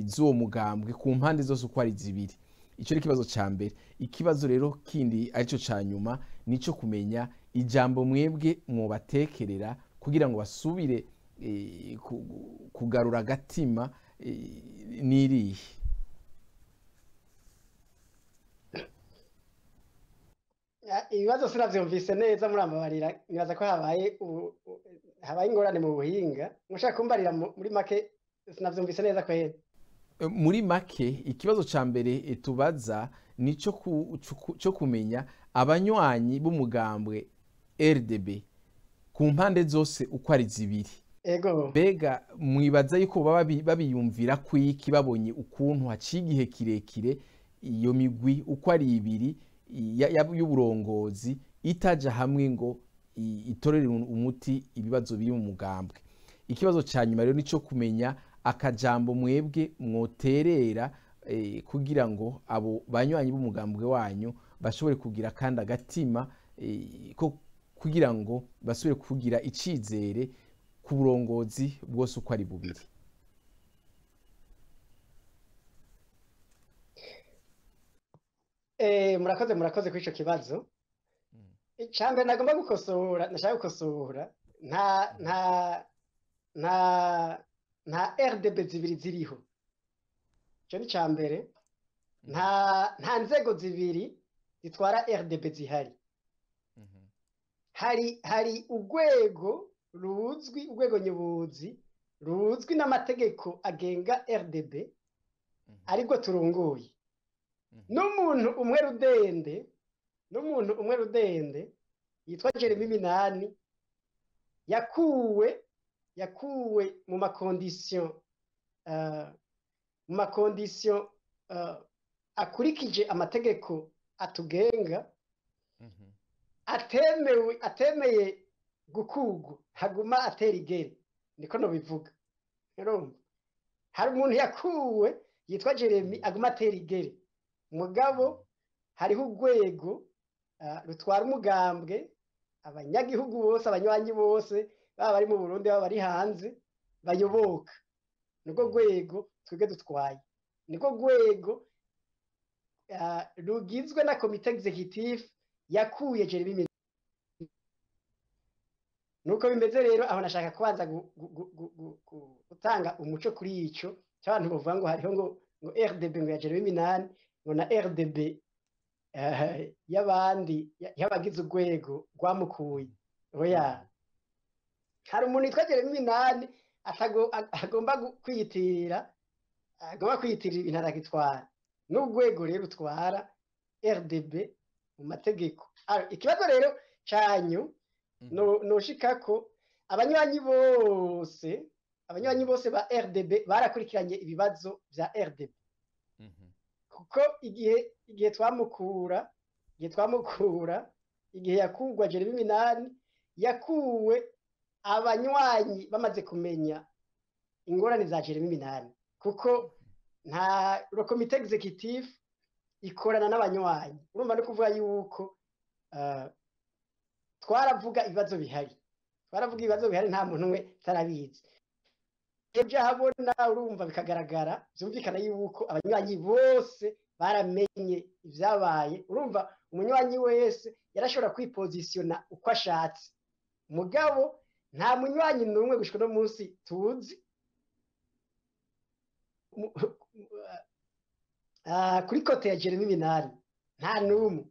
z'uwo mugambwe ku mpande zose uko ari zibiri? Icyo ni ikibazo cya mbere. Ikibazo rero kindi aricyo cya nyuma nico kumenya ijambo mwebwe mwobatekerera kugira ngo basubire kugarura agatima n'irihe? Ibibazo sinavyumvise neza, murambabarira. Nibaza ko habaye ingorane mu buhinga. Mushaka kumbarira muri make, sinavyumvise neza kweri. Muri make, ikibazo ca mbere tubaza ni cyo kumenya abanywanyi b'umugambwe RDB ku mpande zose uko ari zibiri. Ego. Mbega mwibaza yuko baba babiyumvira kwiki babonye ukuntu haciye igihe kirekire iyo migwi uko ari ibiri y'uburongozi itaja hamwe ngo itorere umuti ibibazo biri mu mugambwe? Ikibazo ca nyuma rero nico kumenya akajambo mwebwe mwoterera kugira ngo abo banywanyi b'umugambwe wanyu bashobore kugira kandi agatima ko kugira ngo basubire kugira icizere ku burongozi bwose uko ari bubiri. Murakoze kuri ico kibazo. Icambere nagomba gukosora, nashaka gukosora, nta nta nta nta RDB zibiri ziriho. Ico ni icambere. Nta nzego zibiri zitwara RDB zihari. Hari urwego ruzwi, urwego nyobozi ruzwi n'amategeko agenga RDB, ariko turongoye. N'umuntu umwe rudende yitwa Jeremy Minani yakuwe mu makondition akurikije amategeko atugenga, atemeye gukugwa, haguma atera igere, niko no bivuga. Urumva hari umuntu yakuwe yitwa Jeremy aguma atera igere, mugabo hariho urwego rutwara umugambwe, abanyagihugu bose, abanywanyi bose, baba bari mu Burundi baba bari hanze, bayoboka. Niko rwego twebwe dutwaye, niko rwego rugizwe na komite executive yakuye Jeremy. Nuko bimeze rero, aho nashaka kubanza gutanga umuco kuri ico cy'abantu bavuga ngo hariho ngo RDB ngo ya Jeremy Minani, ngo na RDB y'abandi y'abagize urwego rwamukuye. Oya, hari umuntu yitwa Jeremy Minani agomba kwiyitirira ibintu aragitwara. N'urwego rero rutwara RDB mu mategeko. Ikibazo rero canyu noshikako abanywanyi bose ba RDB barakurikiranye ibibazo vya RDB. Kuko igihe twamukura, igihe yakugwa Jeremy Minani, yakuwe abanywanyi bamaze kumenya ingorane za Jeremy Minani, kuko nta komite executive ikorana n'abanywanyi. Urumva no kuvuga yuko twaravuga ibibazo bihari, nta muntu umwe tarabizi. Ibyo habona urumva bikagaragara, byumvikana yuko abanywanyi bose baramenye ibyabaye. Urumva umunywanyi wese yarashobora kwipozisiona uko ashatse, mugabo nta munywanyi n'umwe gushika no munsi tuzi kuri kote ya Jeremy Minani, nta n'umwe,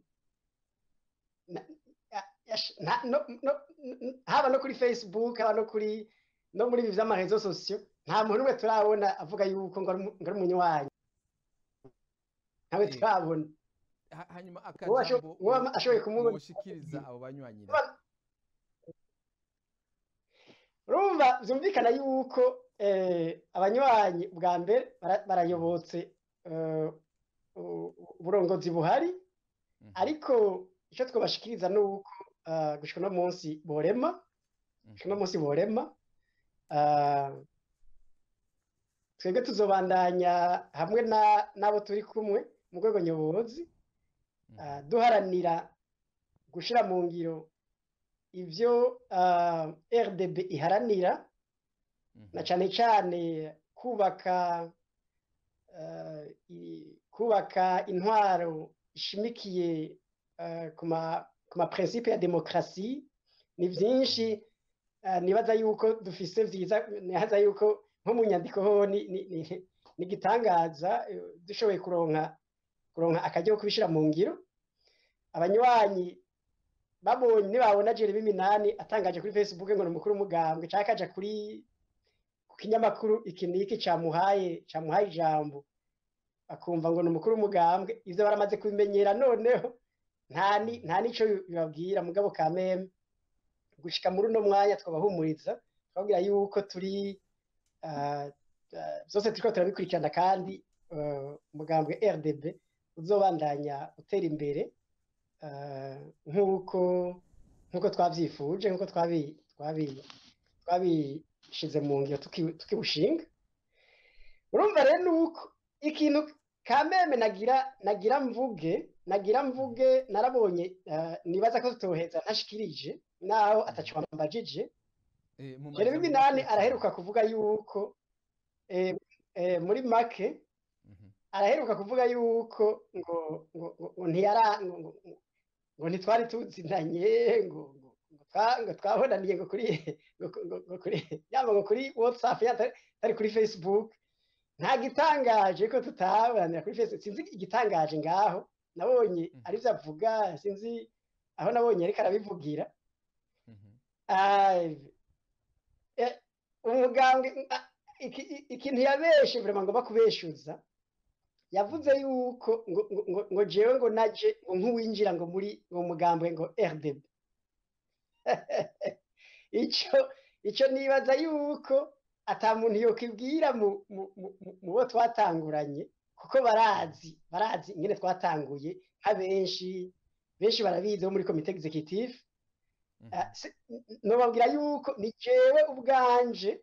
haba no kuri Facebook, haba no kuri no muri vy'amarezo sosio, nta muntu umwe turabona avuga yuko ngo ari umunywanyi, ntawe turabona. Hanyuma akajambo ashoboye kumushikiriza abo banywanyi. Urumva vyumvikana yuko abanywanyi bwa mbere barayobotse uburongozi buhari, ariko icyo twabashikiriza nuko gushika no munsi borema, twebwe tuzobandanya hamwe n'abo turi kumwe mu rwego nyobozi, duharanira gushira mu ngiro ivyo RDB iharanira, na cane cane kubaka intwaro ishimikiye ku ma principe ya demokrasi. Ni vyinshi nibaza yuko dufise vyiza, nibaza yuko nko mu nyandiko ho ni gitangaza dushoboye kuronka akaryo kubishira mu ngiro. Abanywanyi babonye nibabona Jeremy Minani atangaje kuri Facebook ngo ni umukuru w'umugambwe, canke akaja kuri ku kinyamakuru iki niki camuhaye ijambo, akumva ngo ni umukuru w'umugambwe, ivyo baramaze kubimenyera noneho nta nico bibabwira. Mugabo kameme gushika muri uno mwanya twabahumuriza Twababwira yuko turi byose turiko turabikurikirana, kandi umugambwe RDB uzobandanya utera imbere nk'uko twavyifuje, nk'uko twabishize mu ngiro tukiwushinga. Urumva rero nuko ikintu kameme nagira mvuge narabonye, nibaza ko tutoheza ntashikirije naho ataco bambajije. Mu Jeremy majambo Minani make araheruka kuvuga yuko muri make araheruka kuvuga yuko ngo ntiyara ngo ntitwari tuzinanye, ngo twabonaniye ngo kuri yaba ngo kuri WhatsApp, yatari kuri Facebook. Nta gitangaje ko tutaboranira kuri Facebook. Sinzi igitangaje ngaho nabonye arivyo avuga, sinzi aho nabonye ariko arabivugira. Ah, umugambwe ikintu yabeshe vraiment ngomba kubeshuza, yavuze yuko ngo jewe ngo naje ngo nk'uwinjira ngo muri ngo mugambwe ngo RDB. Ico nibaza yuko ata muntu yokwibwira mu bo twatanguranye, kuko barazi ingene twatanguye, nka benshi barabizi bo muri comité exécutif. Nobabwira yuko ni jewe ubwanje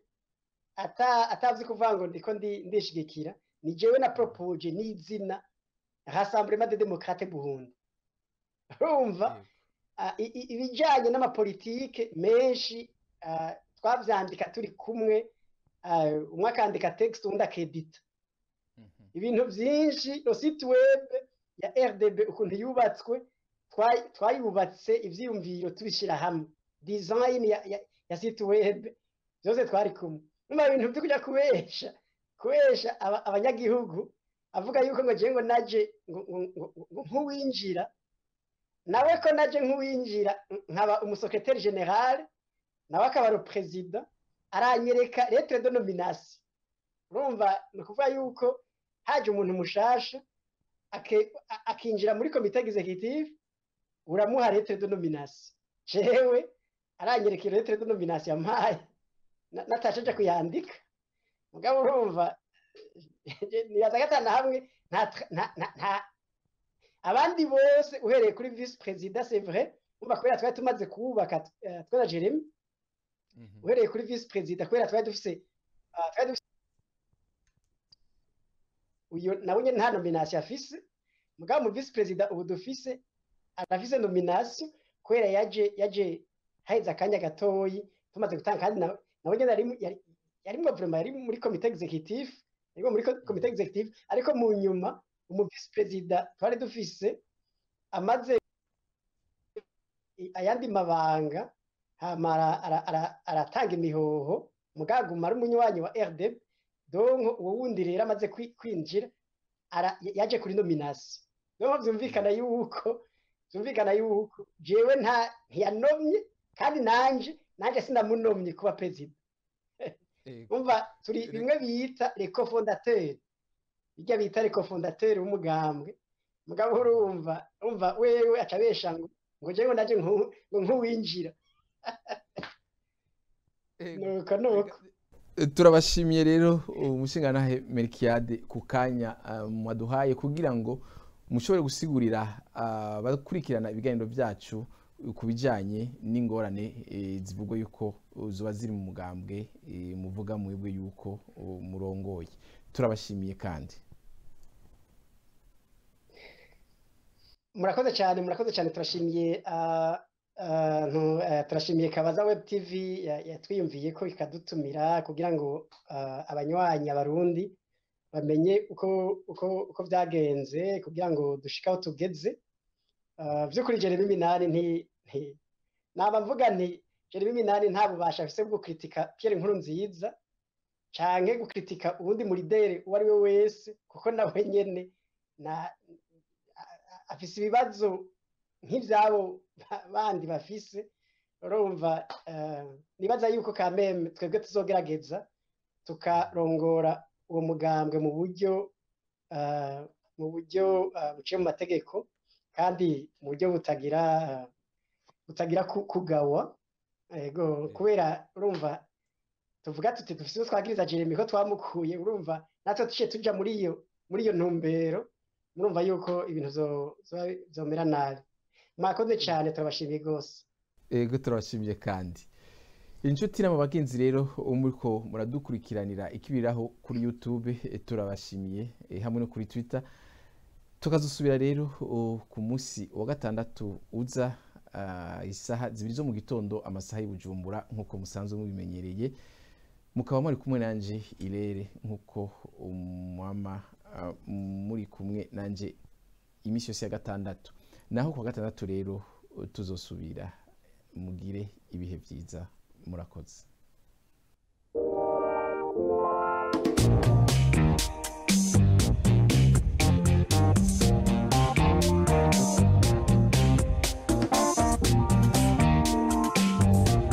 atavzi kuvuga ngo ndiko ndishigikira, ni jewe na proposé n'izina Rassemblement des Démocrates Burundi. Urumva, ibijanye n'amapolitike menshi twavyandika turi kumwe, umwe akandika texte, uwundi akedita. Ibintu vyinshi, le site web ya RDB ukuntu yubatswe, twayubatse ivyiyumviro tubishira hamwe, design ya site web byose twari kumwe. Numa ibintu vyo kuja kubesha abanyagihugu avuga yuko ngo jewe ngo naje ngo nk'uwinjira, nawe ko naje nk'uwinjira nkaba umusecrétaire général, nawe akaba ari président, aranyereka lettre de nomination. Urumva, ni ukuvuga yuko haje umuntu mushasha akinjira muri comité exécutif, uramuha lettre de nomination. Jewe aranyereka iyo lettre de nomination yampaye, natashe aja kuyandika. Mugabo urumva, nibaza ko ata hamwe nta abandi bose uhereye kuri vice président, c'est vrai, umva, kubera twari tumaze kuwubaka, twe na Jeremy, uhereye kuri vice président, kubera twari dufise uyu nawe nyene nta nomination afise. Mugabo mu vice président ubu dufise arafise nomination, kubera yaje haheze akanya gatoyi tumaze gutanga, kandi nawe nyene yarimwo vraiment, yari muri comité exécutif, yarimo muri comité exécutif. Ariko mu nyuma umu vice président twari dufise amaze ayandi mabanga, hama aratanga imihoho, mugaguma ari umunywanyi wa RDB. Donc uwo wundi rero amaze kwinjira yaje kuri nomination. Donc vyumvikana yuko jewe ntiyanomye, kandi nanje sinamunomye kuba président. Umva, turi bimwe bita les cofondateurs, bijya bita les cofondateurs w'umugambwe. Mugabo urumva wewe acabesha ngo jewe naje ngo nk'uwinjira. Nuko. Turabashimiye rero, umushingantahe Melchiade, ku kanya mwaduhaye kugira ngo mushobore gusigurira abakurikirana ibiganiro byacu ku bijyanye n'ingorane zivugwa yuko zoba ziri mu mugambwe muvuga mwebwe yuko murongoye. Turabashimiye kandi. Murakoze cyane, murakoze cyane. Turashimiye turashimiye Kabaza Web TV yatwiyumviye ko ikadutumira kugira ngo abanywanyi, abarundi bamenye uko byagenze kugira ngo dushike aho tugeze. Vy'ukuri Jeremy Minani nti naba mvuga nti Jeremy Minani nta bubasha afise bwo kritika Pierre Nkurunziza canke gukritika uwundi muridere uwo ari we wese, kuko nawe nyene na afise ibibazo nk'ivyabo bandi bafise. Urumva, nibaza yuko kameme twebwe tuzogerageza tukarongora uwo mugambwe mu buryo buciye mu mategeko, kandi mu buryo butagira kugawa. Ego, kubera urumva Tuvuga tuti dufise uwo twagiriza Jeremy ko twamukuye, urumva natwe tuciye tuja muri iyo ntumbero, murumva yuko ibintu zomera nabi. Mwakoze cyane, turabashimiye rwose. Ego, turabashimiye. Kandi inshuti n'aba bagenzi rero muriko muradukurikiranira ikibiraho kuri YouTube, turabashimiye, hamwe no kuri Twitter. Tukazusubira rero ku munsi wa gatandatu uza, isaha 2 zo mu gitondo, amasaha y'Ibujumbura, nk'uko musanzwe mubimenyereye. Mukaba muri kumwe nanje Irere, nk'uko mwama muri kumwe nanje iminsi yose ya gatandatu. Naho ku wa gatandatu rero tuzosubira. Mugire ibihe byiza, murakoze.